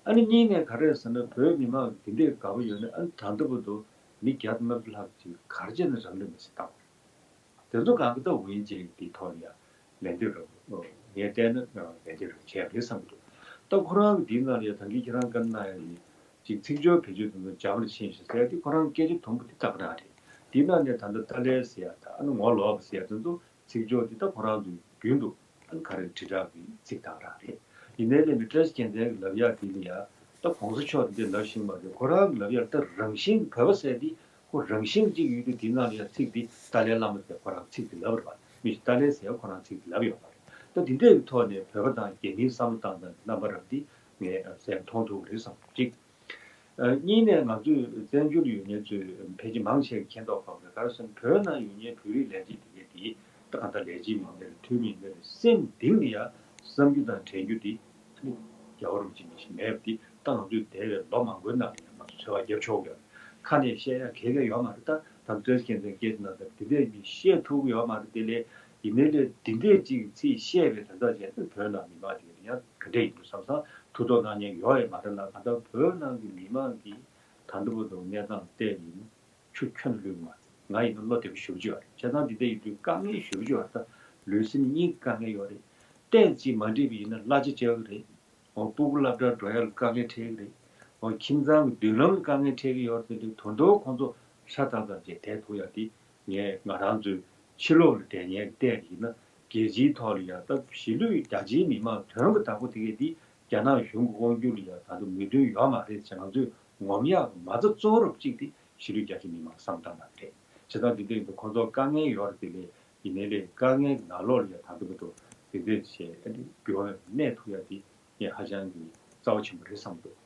ཨ་ནི་གཉིས་ནས་ག་རེ་རེད་ཟེར་ན། བོད་མི་མང་གིས་དེ་འདྲས་དགའ་པོ་ཡོད་ན། ཨ་ནི་ད་ལྟ་བར་དུ་མི་བརྒྱ་དང་ལྔ་བཅུ་ལྷག་ཅིག་ག་རེ་བྱས་ནས་རང་ལུས་མེར་སྲེག་བཏང་བ་རེད། དེ་ཚོ་གང་ག་ད་ཝུ་དབྱིང་ཅན་གྱིས་དེའི་ཐོག་ལ་ཡ་ལན་འདེབས་རོགས། ངས་བལྟས་ན་ལན་འདེབས་རོགས་བྱས་པ་རེད་བསམ་གྱི་འདུག་ད་ཁོ་རང་གིས་དེའི་ནང་ལ་ཡ་ད་གིན་ཁྱེད་རང་བཀའ་གནང་ཡ་ཡིན། ཅིག་ཚིག་སྦྱོར་བེད་སྤྱོད་དེ་ཚོ་འཇམ་ལ་ཕྱིན་ཞིག་ཟེར་ཏེ། ཁོ་རང་སྐད་ཆ་དུམ་བུ་དེ་ཏག་རང་རེད། དེའི་ནང་ནས་ད་ལྟ་ཏཱ་ལའི་ཟེར་ཡ་དང་ཨ་ནི་ངོ་ལོག་པ་ཟེར་ཡ་དེ་ཚོ་ཚིག་སྦྱོར་དེ་ད་ཁོ་རང་ཚོའི་རྒྱུན་དུ་ཨ་ནི་ག་རེ་དྲིལ་བསྒྲགས་ཀྱི་ཚིག་དག་རང་རེད། ཡིན་ནའི་ལས་མི་བཀྲ་ཤིས་རྒྱལ་མཚན་གྱིས་ལབ་ཡག་དེ་ལ་ཡ་ད་གོང་ས་མཆོག་དེ་འདྲས་ལབ་ཤེས་མ་རེད། ཁོ་རང་གིས་ལབ་ཡག་ད་རང་བཞིན་བོད་པ་ཟེར་དེ་ཁོ་རང་བཞིན་གཅིག་ཡོད་དུས། དེ་ནང་ལ་ཡ་ཚིག་དེ་ཏཱ་ལའི་བླ་མ་ཟེར་ཁོ་རང་ཚིག་དེ་ལབ་རེད་པ། མི་ཞིག་ཏཱ་ལའི་ཟེར་ཁོ་རང་ཚིག་དེ་ལབ་ཡོད་པ་རེད། ད་དེ་འདྲས་ཀྱི་ཐོག་ནས་བོད་པ་དང་རྒྱ་མིའི་བསམ་བློ་བཏང་སྟངས་ཀྱི་རྣམ་པ་རབ་འདི་ངས་གསལ་པོ་མཐོང་ཐུབ་ཀྱི་རེད་བསམ་གཅིག་ཨ། གཉིས་ནས་ང་ཚོས་བཙན་བྱོལ་ཡོད་མཁན་ཚོས་ཕལ་ཆེར་མང་ཆེ་གིས་མཁྱེན་མདོག་ཁ་པོ་རེད། ག་རེ་ཟེར་ན་བོད་ནང་ཡོད་མཁན་བོད་རིགས་ལས་བྱེད་དེ་གས་དེ་ད་གང་ལྟར་ལས་བྱེད་མི་སྣ་རེད། འཐུས་མི་སྣ་རེད། སེམས་གཏིང་ནས་ཡ་བསམ་རྒྱུ་དང་དྲན་རྒྱུ་དེ་ཨ་ནི་རྒྱལ་བ་རིན་པོ་ཆེ་མི་ཞིག་མེད་པ་དེ་ད་ང་ཚོས་འདས་པའི་ལོ་མང་པོའི་ནང་ལ་ཡང་ང་ཚོས་ཚོར་བ་རྒྱབ་ཆོག་གི་ཡོད་རེད། ཁ་ནས་བཤད་ཡ་ག་གེ་ཡོད་མ་རེད། ད་ད་བཀྲ་ཤིས་རྒྱལ་མཚན་སྐད་ཆ་ནང་ལྟར་དེ་འདྲས་མི་བཤད་ཐུབ་ཀྱི་ཡོད་མ་རེད། དེ་ལས་ཡིན་ནའི་ལས་དེ་འདྲས་ཅིག་ཚིག་བཤད་པའི་དོན་དག་བྱས་ན་བོད་ནང་མི་མང་དེ་གས་ཡང་ག་འདྲས་ཡིན་འདུག་བསམ་བསམ་ཐུགས་དོགས་གནང་མཁན་ཡོད་ཡོད་མ་རེད་ལ། གང་ལྟར་བོད་ནང་གི་མི་མང་གིས་ད་ལྟ་བར་དུ་གནས་སྟངས་བལྟས་ཡིན་ཆུ་ཁྱོན་ནས་བླུགས་མ་རེད། ང་ཡིན་ན་བློ་བདེ་པོ་ཞེ་པོ་ཅིག་ཡོད་རེད། བྱས་ཙང་འདི་འདྲ་ཡིན་དུས་དཀའ་ངལ་ཞེ་པོ་ཅིག་ཡོད་རེད། ད་ལུས་སེམས་གཉིས་ཀྱི་དཀའ་ངལ་ཡོད་རེད། ཏོག་ཙམ་མ་འགྲིག་པ་ཡིན་ན་གླ་ཆ་རྒྱག་གི་རེད། འོ། སྤུ་གུ་སློབ་གྲྭར་འགྲོ་ཡ་ལ་དཀའ་ངལ་འཕྲད་ཀྱི་རེད། འོ། ཁྱིམ་ཚང་གི་མདུན་ལམ་ལ་དཀའ་ངལ་འཕྲད་ཀྱི་ཡོད་རེད། དེ་དུས་ད་དུང་ཁོང་ཚོ་ཧྲ་ཐག་ཐག་བྱས་བསྡད་ཐུབ་ཡ་དེ་ངས་ང་རང་ཚོའི་ཕྱི་ལོགས་ལ་བསྡད་མཁན་གྱི་ལྟས་ཡིན་ན། རྒྱལ་སྤྱིའི་ཐོག་ལ་ཡ་ད་གཞིས་ལུས་རྒྱ་ཆེའི་མི་མང་དོན་གྱི་བདག་པོ་དེ་གས་དེ་རྒྱ་ནག་གཞུང་གི་དབང་སྒྱུར་ལ་ཡ་ད་དུང་མོས་མཐུན་ཡོད་མ་རེད་ཅེས་ང་ཚོས་ངོམ་ཡག་གི་མ་རྩ་གཙོ་བོ་རུ་གཅིག་དེ་གཞིས་ལུས་རྒྱ་ཆེའི་མི་མང་བསམ་བློ་བཏང་ན་རེད། བྱས་ཙང་འདི་འདྲ་ཡིན་དུས་ཁོང་ཚོར་དཀའ་ངལ་ཡོད་རེད། དེ་ལས་ཡིན་ནའི་ལས་དཀའ་ངལ་གྱི་ནང་ལོགས་ལ་ཡ་ད་ལྟ་བར་དུ་དེ་འདྲས་བྱས་ཨ་ནི་འགྱུར་བ་མེད་གནས་ཐུབ་ཡ་དེ་ངས་ཧ་ཅང་གི་རྩ་བ་ཆེན་པོ་རེད་བསམ་འདུག་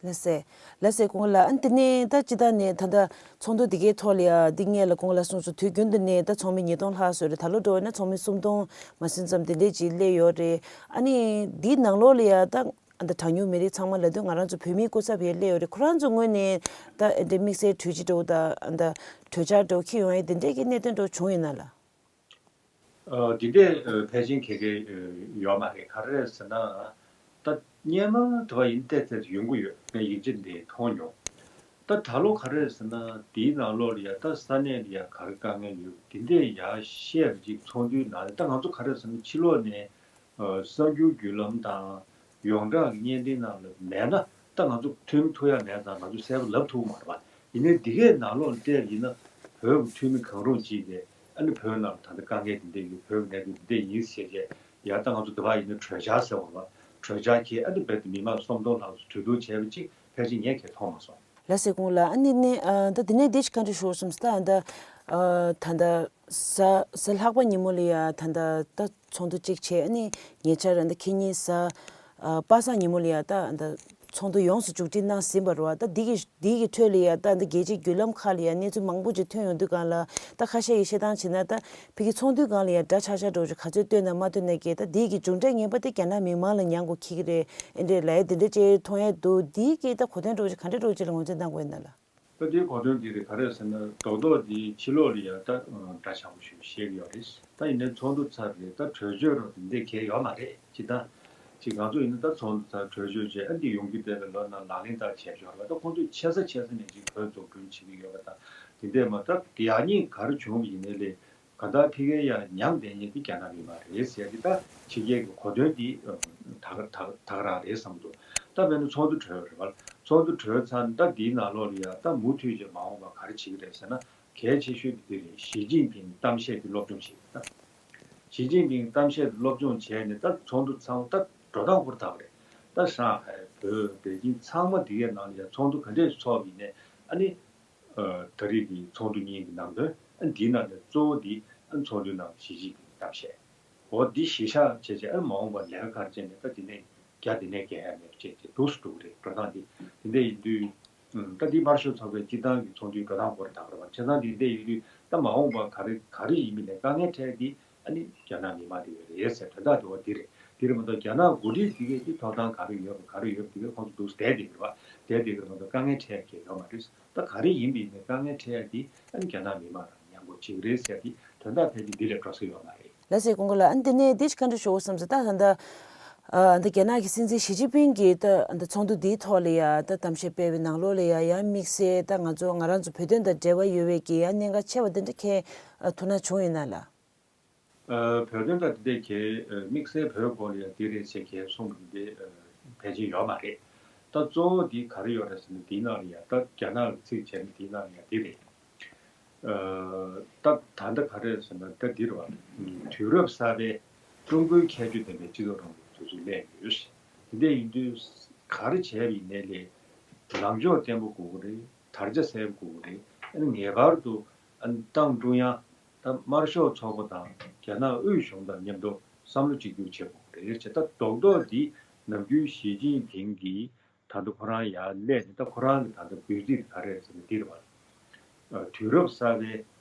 ལགས་སེ། ལགས་སེ། དགུང་ལ་ཨ་ནི་དེ་ནས་ད་སྤྱི་བཏང་ནས་ད་ལྟ་ཚོགས་འདུ་འདི་གའི་ཐོག་ལ་ཡ་འདི་སྔས་ལ་དགུང་ལ་གསུངས་སོང་། དུས་རྒྱུན་དུ་ནས་ད་ཚོགས་མི་ཉིས་སྟོང་ལྷག་བཟོས་རེད། ད་ལོ་འགྲོ་བ་ན་ཚོགས་མི་སུམ་སྟོང་མ་ཟིན་ཙམ་དེ་འདྲས་ཅིག་སླེབས་ཡོད་རེད། ཨ་ནི་འདིའི་ནང་ལོགས་ལ་ཡ་ད་ཨ་ད་གྲངས་ཉུང་མི་རིགས་ཚང་མ་ལབ་དུས་ང་རང་ཚོ་བོད་མིའི་སྐུ་ཚབ་ཡ་སླེབས་ཡོད་རེད། ཁོ་རང་ཚོ་ངོས་ནས་ད་ཨ་འདྲ་དམིགས་བསལ་གྲོས་གཞི་འདྲ་བོ་ད་ཨ་ད་གྲོས་འཆར་འདྲ་བོ་འཁྱེར་ཡོང་ཡ་དེ་འདྲས་ཀྱི་གནད་དོན་འདྲ་བོ་བྱུང་ཡོད་ན་ལགས། ཨ། འདི་འདྲས་ཨ་ཕལ་ཆེར་ག་གེ་ཨ་ཡོད་མ་རེད། ག་རེ་རེད་ཟེར་ན། ད་སྔོན་མ་དེ་བ་ཡིན་ཏེ་ཏེ་ཡོང་གི་ཡོད། ངས་ཡིག་ཆ་འདི་མཐོང་མྱོང་། ད་ད་ལོ་ག་རེ་རེད་ཟེར་ན། དེའི་ནང་ལོགས་ལ་ཡ་ད་ས་གནས་ལ་ཡ་ག་རེ་དཀའ་ངལ་ཡོད་འདི་འདྲས་ཡ་བཤད་པ་ཅིག་ཚོགས་འདུའི་ནང་ལ། ད་ང་ཚོ་ག་རེ་རེད་ཟེར་ན་ཕྱི་ལོགས་ནས་ གསར་འགྱུར་བརྒྱུད་ལམ་དང་ཡོངས་གྲགས་ཀྱི་བརྙན་འཕྲིན་ནང་ལ་མེད་ན། ད་ང་ཚོ་མཐུན་མི་ཐུབ་ཡ་མེད་ཙང་ང་ཚོ་གསལ་པོ་ལབ་ཐུབ་མ་རེད་པ། ཡིན་ནའི་འདི་གའི་ནང་ལོགས་ལ་བལྟས་ཡིན་ན་བོད་ཀྱི་འཐུས་མི་གང་རུང་གཅིག་གིས་ཨ་ནི་བོད་ནང་ལ་ད་ལྟ་དཀའ་ངལ་འདི་འདྲ་ཡོད། བོད་ཀྱི་གནད་དོན་འདི་འདྲ་ཡིན་ཟེར་བྱས། ཡ་ད་ང་ཚོ་འདི་བ་ཡིན་ན་གྲོས་འཆར་ཟེར་བ་རེད་པ། གྲོས་འཆར་འཁྱེར། ཨ་ནི་རྦད་དེ་མི་མང་སུམ་སྟོང་ལྷག་ཙམ་གྲོས་བསྡུར་བྱས་པ་ཅིག་ཕལ་ཆེར་ངས་གས་མཐོང་མ་སོང་། ལགས་སེ་སྐུ་ངོ་ལགས། ཨ་ནི་ནི་ཨ་ད་འདི་ནས་འདི་ཞིག་བཀའ་འདྲི་ཞུ་བསམ་སྟེ། ཨ་ད་ཨ་ད་ད་གཟའ་གཟའ་ལྷག་པ་ཉིན་མོ་ལ་ཡ་ད་ད་ད་ཚོགས་འདུ་གཅིག་བྱས། ཨ་ནི་ཉེ་ཆར་ཨ་ད་ཁེ་ཉིན་གཟའ་ཨ་པ་སངས་ཉིན་མོ་ལ་ཡ་ད་ཨ་ད་ཚོགས་འདུ་ཡོངས་སུ་མཇུག་སྒྲིལ་གནང་ཟིན་པ་རེད་པ། ད་འདི་གི་འདི་གི་ཁྲོད་ལ་ཡ་ད་ཨ་ད་རྒྱལ་སྤྱིའི་བརྒྱུད་ལམ་ཁག་ལ་ཡ་གནས་ཚུལ་མང་པོ་ཅིག་ཐོན་ཡོང་དུས་སྒང་ལ། ད་ཁ་ཤས་ཀྱིས་བཤད་སྟངས་བྱས་ན། ད་ཕ་གི་ཚོགས་འདུའི་སྒང་ལ་ཡ་འདྲ་ཆགས་ཆགས་འདྲ་བོ་ཅིག་ག་ཚོད་བཏོན་ན་མ་བཏོན་ན་གི་ད་འདི་གི་མཇུག་འབྲས་ངན་པ་དེ་རྒྱ་ནག་མི་མང་ལ་མྱངས་དགོས་ཁེལ་གི་རེད། ཨེ་འདྲས་ལབ་ཡ་དེ་འདྲ་ཅིག་མཐོང་ཡ་འདུག་འདི་གི་ད་གོ་དོན་འདྲ་བོ་ཅིག་ག་འདྲ་འདྲ་བོ་ཅིག་ལ་ངོས་འཛིན་གནང་དགོས་ཡིན་ན་ལགས། ད་དེའི་གོ་དོན་འདི་རེད། ག་རེ་ཟེར་ན། རྡོག་རྡོག་འདི་ཕྱི་ལོགས་ལ་ཡ་ད་འདྲ་ཆགས་པོ་ཞིག་བཤད་ཀྱི་ཡོད་རེད། ད་ཡིན་ནའི་ཚོགས་འདུ་ཚར་རེད། ད་གྲོས་ཆོད་རོ་དེ་འདྲས་གལ་ཡོད་མ་རེད། ཅི་ད་ཅི་ང་ཚོ་ཡིན་ན་ད་ཚོགས་འདུ་ཚར་གྲོས་ཆོད་བྱས། ཨ་འདི་ཡོང་རྒྱུ་དེ་ལ་ལོ་ན་ལག་ལེན་བསྟར་བྱས་ཞོར་བ། ད་ཁོང་ཚོས་ཆེ་ས་ཆེ་ས་ནས་ཅིག་བོད་འཛུགས་སྐྲུན་བྱེད་ཀྱི་ཡོད་པ་དང་། དེ་འདྲས་མ་ད་ཡག་ཉེས་ག་རེ་བྱུང་བ་ཡིན་ནའི་ལས། གང་ལྟར་ཕ་གིར་ཡ་མྱངས་བསྡད་མཁན་དེ་རྒྱ་ནག་མི་མང་རེད་ཟེར་ཏེ། ད་ཕྱི་རྒྱལ་གྱི་གོ་དོན་འདི་ད་ག་ད་ག་ད་ག་རང་རེད་བསམ་འདུག་ད་དཔེར་ན་ཚོགས་འདུ་གྲོལ་བ་རེད་པ། ཚོགས་འདུ་གྲོལ་ཚར་ནས་ད་འདིའི་ནང་ལོགས་ལ་ཡ་ད་མུ་མཐུད་ཀྱི་མ་འོངས་པ་ག་རེ་བྱེད་ཀྱི་རེད་ཟེར་ན། གལ་ཆེ་ཤོས་དེ་འདི་རེད། ཞི་ཅིན་ཕིང་གཏམ་བཤད་དེ་སློབ་སྦྱོང་བྱེད་ཀྱི་ད། ཞི་ཅིན་ཕིང་གཏམ་བཤད་དེ་སློབ་སྦྱོང་བྱས་ནས་ད་ཚོགས་འདུ་ཚང་མ་ད་འགྲོ་སྟངས་ཧུར་ཐག་རེད། ད་ཧྲང་ཧའེ། བོད། པེ་ཅིང་ཚང་མ་འདི་གའི་ནང་ལ་ཡ་ཚོགས་འདུ་ག་འདྲས་ཚོགས་པ་ཡིན་ནའི། ཨ་ནི། ཨ་ད་རེས་ཀྱི་ཚོགས་འདུ་གཉིས་ཀྱི་ནང་དོན། ཨ་འདིའི་ནང་ནས་གཙོ་བོ་འདི་ཨ་ཚོགས་འདུའི་ནང་ཞི་ཅིན་ཕིང་གཏམ་བཤད། འོ་འདི་གཞི་བཞག་བྱས་བྱས། ཨ་མ་འོངས་པར་ལས་ཀ་ག་རེ་བྱས་ནས་ད་འདི་ནས་རྒྱ་འདི་ནས་རྒྱ་ཡ་མེད་པ་བྱས་བྱས་འདུག་སེ་འགྲོ་གི་རེད། འགྲོ་སྟངས་འདི་འདི་འདྲ་ཡིན་དུས། ཨུམ། ད་འདི་དམར་ཤོག་ཚོགས་པའི་སྤྱི་བཏང་གི་ཚོགས་འདུའི་འགྲོ་སྟངས་སྐོར་ད་ག་རེ་བ། བྱས་ཙང་འདི་འདྲ་ཡིན་དུས་ད་མ་འོངས་པ་ག་རེ་ག་རེ་ཡིན་མིན་ནས་དཀའ་ངལ་འཕྲད་འདི་ཨ་ནི་རྒྱ་ནག་མི་མང་འདི་འདྲ་རེད་ཟེར། དོན་དག་འདི་འོ་འདི་རེད། འདི་རེད་མ་གཏོགས་རྒྱ་ནག་འགོ་ཁྲིད་འདི་གས་ཀྱི་ཐོབ་ཐང་ག་རེ་ཡོད་པ། ག་རེ་ཡོད་པ་འདི་གས་ཁོང་ཚོ་འདུག་སེ་བསྡད་བསྡད་ཀྱི་རེད་པ། བསྡད་བསྡད་ཀྱི་རེད་མ་གཏོགས་དཀའ་ངལ་འཕྲད་ཀྱི་ཡོད་མ་རེད། ད་ག་རེ་ཡིན་པ་ཡིན་ནའི་དཀའ་ངལ་འཕྲད་ཡ་འདི་ཨ་ནི་རྒྱ་ནག་མི་མང་རང་མཉམ་པོ་བྱེད་ཀྱི་རེད་ཟེར་ཏེ། དོན་དག་ཕལ་ཆེར་འདི་ལས་འགྲོ་ས་ཡོད་མ་རེད། ལགས་སེ་སྐུ་ངོ་ལགས། ཨ་འདི་ནས་འདི་ཞིག་བཀའ་འདྲི་ཞུ་དགོས་བསམ་སོང་། ད་ད་ལྟ་ཨ་འདི་རྒྱ་ནག་གི་སྲིད་འཛིན་ཞི་ཅིན་ཕིང་གིས་ད་འདི་ཚོགས་འདུ་འདིའི་ཐོག་ལ་ཡ་ད་གཏམ་བཤད་སྤེལ་བའི་ནང་ལོགས་ལ་ཡ་ཡང་དམིགས་བསལ་ད་ང་ཚོ་ང་རང་ཚོ་བོད་དོན་དང་འབྲེལ་བ་ཡོད་པའི་གི་ཡ་གནད་འགག་ཆེ་བ་འདི་འདྲ་གས་ཐུགས་སྣང་བྱུང་ཡོད་ན་ལགས། ཨ་བོད་དོན་དང་འདི་འདྲའི་གི་ཨ་དམིགས་བསལ་བོད་སྐོར་ལ་ཡ་འདི་རེད་ཟེར་གས་གསུངས་པ་འདི་ཨ་ཕལ་ཆེར་ཡོད་མ་རེད། ད་གཙོ་བོ་འདི་ག་རེ་ཡོད་རེད་ཟེར་ན། འདིའི་ནང་ལ་ཡ་ད་རྒྱ་ནག་གི་ཚིག་བྱས་ན་འདིའི་ནང་ལ་ཡ་འདི་རེད། ཨ་ད་ད་ལྟ་ག་རེ་རེད་ཟེར་ན། ད་འདི་རེད་བ། དུས་རབས་གསར་པའི་ཀྲུང་གོའི་ཁྱད་ཆོས་ལྡན་པའི་སྤྱི་ཚོགས་རིང་ལུགས་དེ་ཚོ་སླེབས་ཡོད། འདི་འདྲ་ཡིན་དུས་ག་རེ་བྱས་པ་ཡིན་ནའི་ལས་ལངས་ཕྱོགས་བརྟན་པོ་དགོས་ཀྱི་རེད། དར་ཆ་གསལ་པོ་དགོས་ཀྱི་རེད། ཨ་ནི་ངེས་པར་དུ་ཨ་ནི་ཏང་ཀྲུང་དབྱང་། ད་དམར་ཤོག་ཚོགས་པ་དང་རྒྱ་ནག་དབུས་གཞུང་དང་མཉམ་དུ་བསམ་བློ་གཅིག་གྱུར་བྱེད་དགོས་ཀྱི་རེད་ཟེར། ད་རྡོག་རྡོག་འདི་ནམ་རྒྱུན་ཞི་ཅིན་ཕིང་གིས་ད་ལྟ་ཁོ་རང་ཡར་སླེབས་ནས་ད་ཁོ་རང་གི་ད་ལྟ་འབོད་ཚིག་ག་རེ་རེད་ཟེར་ན་འདི་རེད་བ། ཨ་དུས་རབས་གསར་པའི་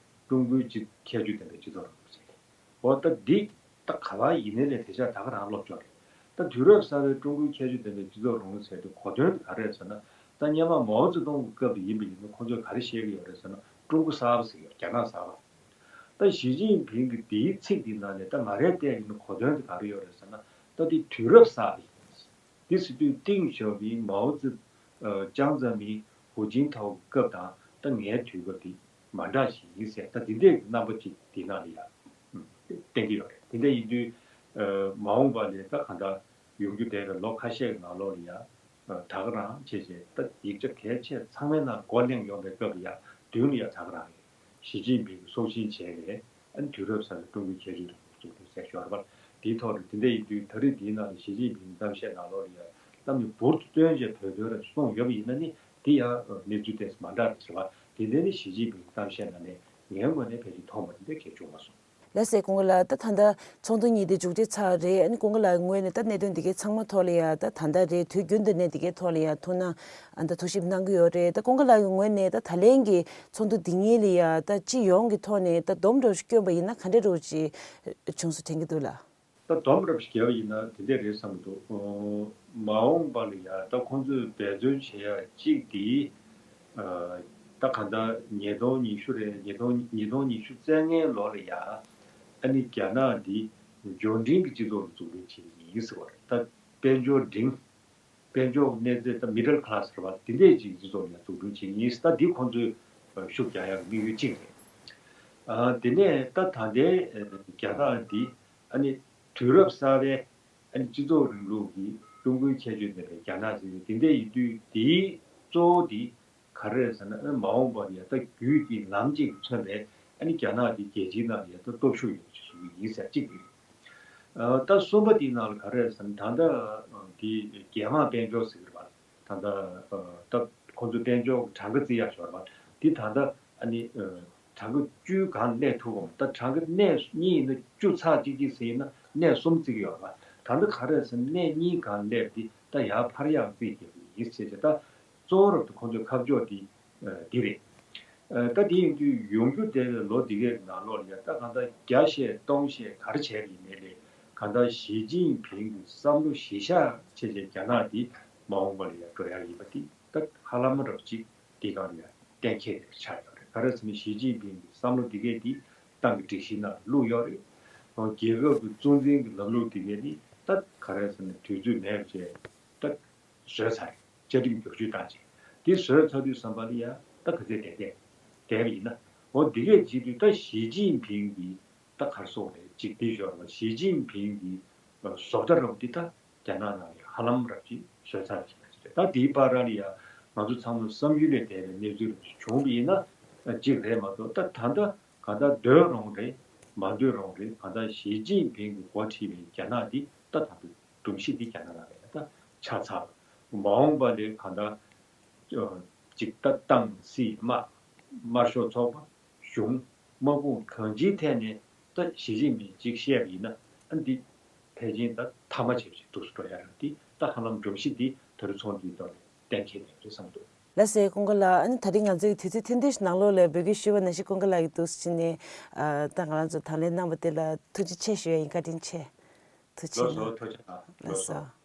ཀྲུང་གོའི་སྤྱི་ཁྱད་ཆོས་ལྡན་པའི་སྤྱི་ཚོགས་རིང་ལུགས་ཟེར། འོ་ད་འདི་ད་ག་བ་ཡིན་ནའི་ལས་དེ་ཆ་ད་ག་རང་སློབ་སྦྱོང་རེད། ད་དུས་རབས་གསར་པའི་ཀྲུང་གོའི་ཁྱད་ཆོས་ལྡན་པའི་སྤྱི་ཚོགས་རིང་ལུགས་ཟེར་དུས་གོ་དོན་དེ་ག་རེ་རེད་ཟེར་ན། ད་སྔོན་མ་མའོ་ཙེ་ཏུང་གི་སྐབས་དེ་ཡིན་པ་ཡིན་ན་ཁོང་ཚོས་ག་རེ་བཤད་ཀྱི་ཡོད་རེད་ཟེར་ན། ཀྲུང་གོ་གསར་པ་ཟེར་གྱི་ཡོད། རྒྱ་ནག་གསར་པ། ད་ཞི་ཅིན་ཕིང་གི་འདིའི་ཚིག་འདི་ནང་ནས་ད་ང་རས་བལྟས་ཡིན་ན་གོ་དོན་དེ་ག་རེ་ཡོད་རེད་ཟེར་ན། ད་འདི་དུས་རབས་གསར་པ་ཡིན། འདི་ཟེར་དུས་ཏིང་ཞའོ་ཕིང་། མའོ་ཙེ། ཨ་ཅང་ཙེ་མིན། ཧུའུ་ཅིན་ཐའོ་གི་སྐབས་དང་ད་ངའི་དུས་སྐབས་འདི་མ་འདྲ་ཞིག་ཡིན་ཟེར། ད་འདི་འདྲའི་རྣམ་པ་ཅིག་འདི་ནང་ལ་ཡ་ཨུམ་བསྟན་གྱི་ཡོད་རེད། དེ་འདྲ་ཡིན་དུས་ཨ་མ་འོངས་པ་ལ་ད་གང་ལྟར་ཡོང་རྒྱུ་བསྡད་པའི་ལོ་ཁ་ཤས་ཀྱི་ནང་ལོགས་ལ་ཡ་ཨ་ད་ག་རང་བྱས་བྱས་ད་ཡིག་ཆ་གལ་ཆེ་ཚང་མའི་ནང་མགོ་གླེང་ཡོང་པའི་སྐབས་ལ་ཡ་མདུན་ལ་ཡ་ད་ག་རང་རེད། ཞི་ཅིན་ཕིང་གིས་སྲོག་ཤིང་བྱས་ནས་ཨ་ནི་དུས་རབས་གསར་པའི་ཀྲུང་གོའི་ཁྱད་ཆོས་རིང་ལུགས་འཛུགས་སྐྲུན་ཟེར་ཞོར་བར་དེའི་ཐོག་ནས། དེ་འདྲ་ཡིན་དུས་ད་རེས་འདིའི་ནང་ལ་ཞི་ཅིན་ཕིང་གི་གཏམ་བཤད་ནང་ལོགས་ལ་ཡ་གཏམ་ནི་འབུར་དུ་བཏོན་བྱས་བོད་དོན་རེད་གསུངས་ཡོད་པ་ཡིན་ན་ནི། དེ་ཡང་གནས་ཚུལ་ཏོག་ཙམ་མ་འདྲ་རེད་ཟེར་བ། དེ་འདྲ་ནི་ཞི་ཅིན་ཕིང་གི་གཏམ་བཤད་ནང་ནས་ངའི་ངོས་ནས་ཕལ་ཆེར་མཐོང་བ་དེ་འདྲ་གལ་བྱུང་མ་སོང་། ལགས་སེ་སྐུ་ངོ་ལགས། ད་ད་ལྟ་ཚོགས་འདུ་གཉིས་དེ་མཇུག་སྒྲིལ་ཚར་རེད། ཨ་ནི་སྐུ་ངོ་ལགས་ངོས་ནས་ད་གནད་དོན་འདི་གའི་ཚང་མ་ཐོག་ལ་ཡ་ད་ད་ལྟ་རེད། དུས་རྒྱུན་དུ་ནས་འདི་གའི་ཐོག་ལ་ཡ་ཐུགས་སྣང་ཨ་ད་ཐུགས་ཞིབ་གནང་གི་ཡོད་རེད། ད་སྐུ་ངོ་ལགས་ཀྱི་ངོས་ནས་ད་ད་ལན་གྱི་ཚོགས་འདུ་འདི་གཉིས་ལ་ཡ་ད་སྤྱི་ཡོངས་ཀྱི་ཐོག་ནས་ད་སྡོམ་འདྲ་བོ་ཞིག་བསྐྱོན་པ་ཡིན་ན་ག་འདྲ་འདྲ་བོ་ཅིག་བྱུང་སོང་དྲན་གྱི་འདུག་ལགས། ད་སྡོམ་རབ་ཞིག་བརྒྱབ་པ་ཡིན་ན་དེ་འདྲས་རེད་བསམ་གྱི་འདུག་ཨོ། མ་འོངས་པ་ལ་ཡ་ད་ཁོང་ཚོས་འབད་བརྩོན་བྱེད་ཡ་གཅིག་དེ། ཨ་ད་གང་ལྟར་ཉིས་སྟོང་ཉི་ཤུ་རེད། ཉིས་སྟོང་ཉིས་སྟོང་ཉི་ཤུ་རྩ་ལྔའི་ལོ་ལ་ཡ་ཨ་ནི་རྒྱ་ནག་འདི་འབྱོར་འབྲིང་གི་སྤྱི་ཚོགས་ལ་འཛུགས་སྐྲུན་བྱེད་ཀྱི་ཡིན་ཟེར་བ་རེད། ད་དཔལ་འབྱོར་འབྲིང་། དཔལ་འབྱོར་གནས་ཚད་ད་མི་ཌལ་ཁ་ལ་སི་རེད་བ། དེ་འདྲས་ཅིག་སྤྱི་ཚོགས་ལ་འཛུགས་སྐྲུན་བྱེད་ཀྱི་ཡིན། ད་འདི་ཁོང་ཚོས་ཤུགས་རྒྱག་ཡག་དམིགས་ཡུལ་གཅིག་རེད། ཨ་དེ་ནས་ད་ད་ལྟའི་རྒྱ་ནག་འདི་ཨ་ནི་དུས་རབས་གསར་པའི་ སྤྱི་ཚོགས་རིང་ལུགས་ཀྱི་ཀྲུང་གོའི་ཁྱད་ཆོས་ལྡན་པའི་རྒྱ་ནག་ཟེར་བའི་དེ་འདྲ་ཡིན་དུས། དེའི་གཙོ་བོ་དེ་ག་རེ་རེད་ཟེར་ན། ཨ་མ་འོངས་པར་ཡ་ད་རྒྱུད་ཀྱི་ལམ་གཅིག་མཚོན་པའི་ཨ་ནི་རྒྱ་ནག་དེ་རྒྱལ་སྤྱིའི་ནང་ལ་ཡ་ད་སྟོབས་ཤུགས་ཡོད་པ་ཞིག་བཟོ་གི་ཡིན་ཟེར་གཅིག་རེད། ཨ་ད་གསུམ་པ་དེའི་ནང་ལ་ག་རེ་རེད་ཟེར་ན། ད་ལྟ་ཨ་དེ་རྒྱལ་དམངས་དཔལ་འབྱོར་ཟེར་གི་རེད་པ། ད་ལྟ་ཨ་ད་ཁོང་ཚོ་དཔལ་འབྱོར་གྱི་གྲངས་ཀ་བརྩི་ཡག་ཞོར་བ་དེ་ད་ལྟ་ཨ་ནི་ཨ་གྲངས་ཀ་བཅུའི་སྒང་སླེབས་ཐུབ་པ་མ། ད་གྲངས་ཀ་གནས་གཉིས་ཡིན་ན་བཅུ་ཚེག་གཅིག་གཅིག་ཟེར་ཡིན་ན་གནས་གསུམ་བརྩི་གི་ཡོད་རེད་པ། ད་ལྟ་ག་རེ་ཟེར་ན། གནས་གཉིས་སྒང་སླེབས་དེ་ད་ཡར་འཕར་ཡག་བརྩི་གི་ཡིན་ཟེར་བྱས། ད་གཙོ་བོ་རབ་ཏུ་ཁོང་ཚོའི་ཁ་ཕྱོགས་དེ་ཨ་འདི་རེད། ཨ་ད་དེ་ཡིན་དུས་ཡོང་རྒྱུ་དེ་ལོ་འདི་གའི་ནང་ལོགས་ལ་ཡ་ད་གང་ལྟར་བརྒྱ་བཤད་སྟོང་བཤད་ག་རེ་བྱས་པ་ཡིན་ནའི་ལས། གང་ལྟར་ཞི་ཅིན་ཕིང་གི་བསམ་བློ་གཞི་བཞག་བྱས་བྱས་རྒྱ་ནག་འདི་མ་འོངས་པ་ལ་ཡ་འགྲོ་ཡག་ཡིན་པ་འདི་ད་ཧ་ལམ་རབ་ཅིག་འདི་ག་ལ་ཡ་གཏན་འཁེལ་ཆགས་ཡོད་རེད། ག་རེ་ཟེར་ན། ཞི་ཅིན་ཕིང་གི་བསམ་བློ་འདི་གས་འདི་ཏང་གི་སྒྲིག་གཞི་ནང་བླུགས་ཡོད་རེད། རྒྱལ་ཁབ་ཀྱི་གཙོ་འཛིན་གྱི་ལམ་ལུགས་འདི་གས་ནི་ད་ག་རེ་ཟེར་ན། དུས་ཚོད་མེད་པ་བྱས་ད་བཟོས་ཚར་རེད། བཅའ་ཁྲིམས་བསྒྱུར་བཅོས་བཏང་རྗེས། དེ་བཟོས་ཚར་དུས་ཙམ་པ་ལ་ཡ་ད་ག་ཚད་བསྡད་བསྡད་བསྡད་པ་ཡིན་ན། འོ་འདི་གས་བྱེད་དུས་ད་ཞི་ཅིན་ཕིང་གི་ད་ག་རེ་ཟེར་དགོས་རེད། ཅིག་འདི་ཞོར་ལ་ཞི་ཅིན་ཕིང་གི་བཟོ་ལྟ་རབ་འདི་ད་རྒྱ་ནག་ནང་ལ་ཧ་ལམ་རབ་ཅིག་བཟོས་ཚར་བ་ཞིག་རེད། ད་འདིའི་བར་ལ་ཡ་ང་ཚོ་ཚང་མ་བསམ་ཡུལ་ལས་འདས་པའི་གནས་ཚུལ་རབ་ཅིག་བྱུང་བ་ཡིན་ན་ཅིག་རེད་མ་གཏོགས། ད་ད་ལྟ་གང་ལྟར་འདོད་རུང་རེད། མ་འདོད་རུང་རེད། གང་ལྟར་ཞི་ཅིན་ཕིང་གི་འགོ་ཁྲིད་པའི་རྒྱ་ནག་འདི་ད་ད་ལྟ་སྒྲོམ་གཞི་འདི་རྒྱ་ནག་ནང་ལ་ད་ཆགས་ཚར། མ་འོངས་པ་ལ་གང་ལྟར་ཅིག་ད་ཏང་སྲིད་དམག་དམར་ཤོག་ཚོགས་པ་གཞུང་དམག་དཔུང་གང་ཅིའི་ཐད་ནས་ད་ཞི་ཅིན་ཕིང་ཅིག་བཤད་པ་ཡིན་ན། ཨ་འདི་ཕལ་ཆེར་ད་མཐའ་མ་བྱས་བྱས་འདུག་སེ་འགྲོ་ཡ་རེད། འདི་ད་ཧ་ལམ་སྒྲོམ་གཞི་འདི་ད་རུང་ཚོགས་འདུའི་ཐོག་ནས་གཏན་འཁེལ་བསྡད་རེད་བསམ་འདུག། ལགས་སོ། ཀུན་དགའ་ལགས། ཨ་ནི་ད་རིང་ང་ཚོའི་དུས་ཚོད་ཐུང་ཐུང་ཞིག་ནང་ལོགས་ལ་འབོད་སྐུལ་ཞུས་པ་ནང་བཞིན་ཀུན་དགའ་ལགས་ཀྱིས་འདུག་སེ་བྱས་ནས་ཨ་ད་ང་རང་ཚོ་དང་ལེན་གནང་བ་དེ་ལ་ཐུགས་རྗེ་ཆེ་ཞུ་ཡ་ཡིན། བཀའ་དྲིན་ཆེ། ཐུགས་རྗེ་ཆེ་ལགས་གནང་། ཐུགས་རྗེ་གནང་། ལགས་སོ།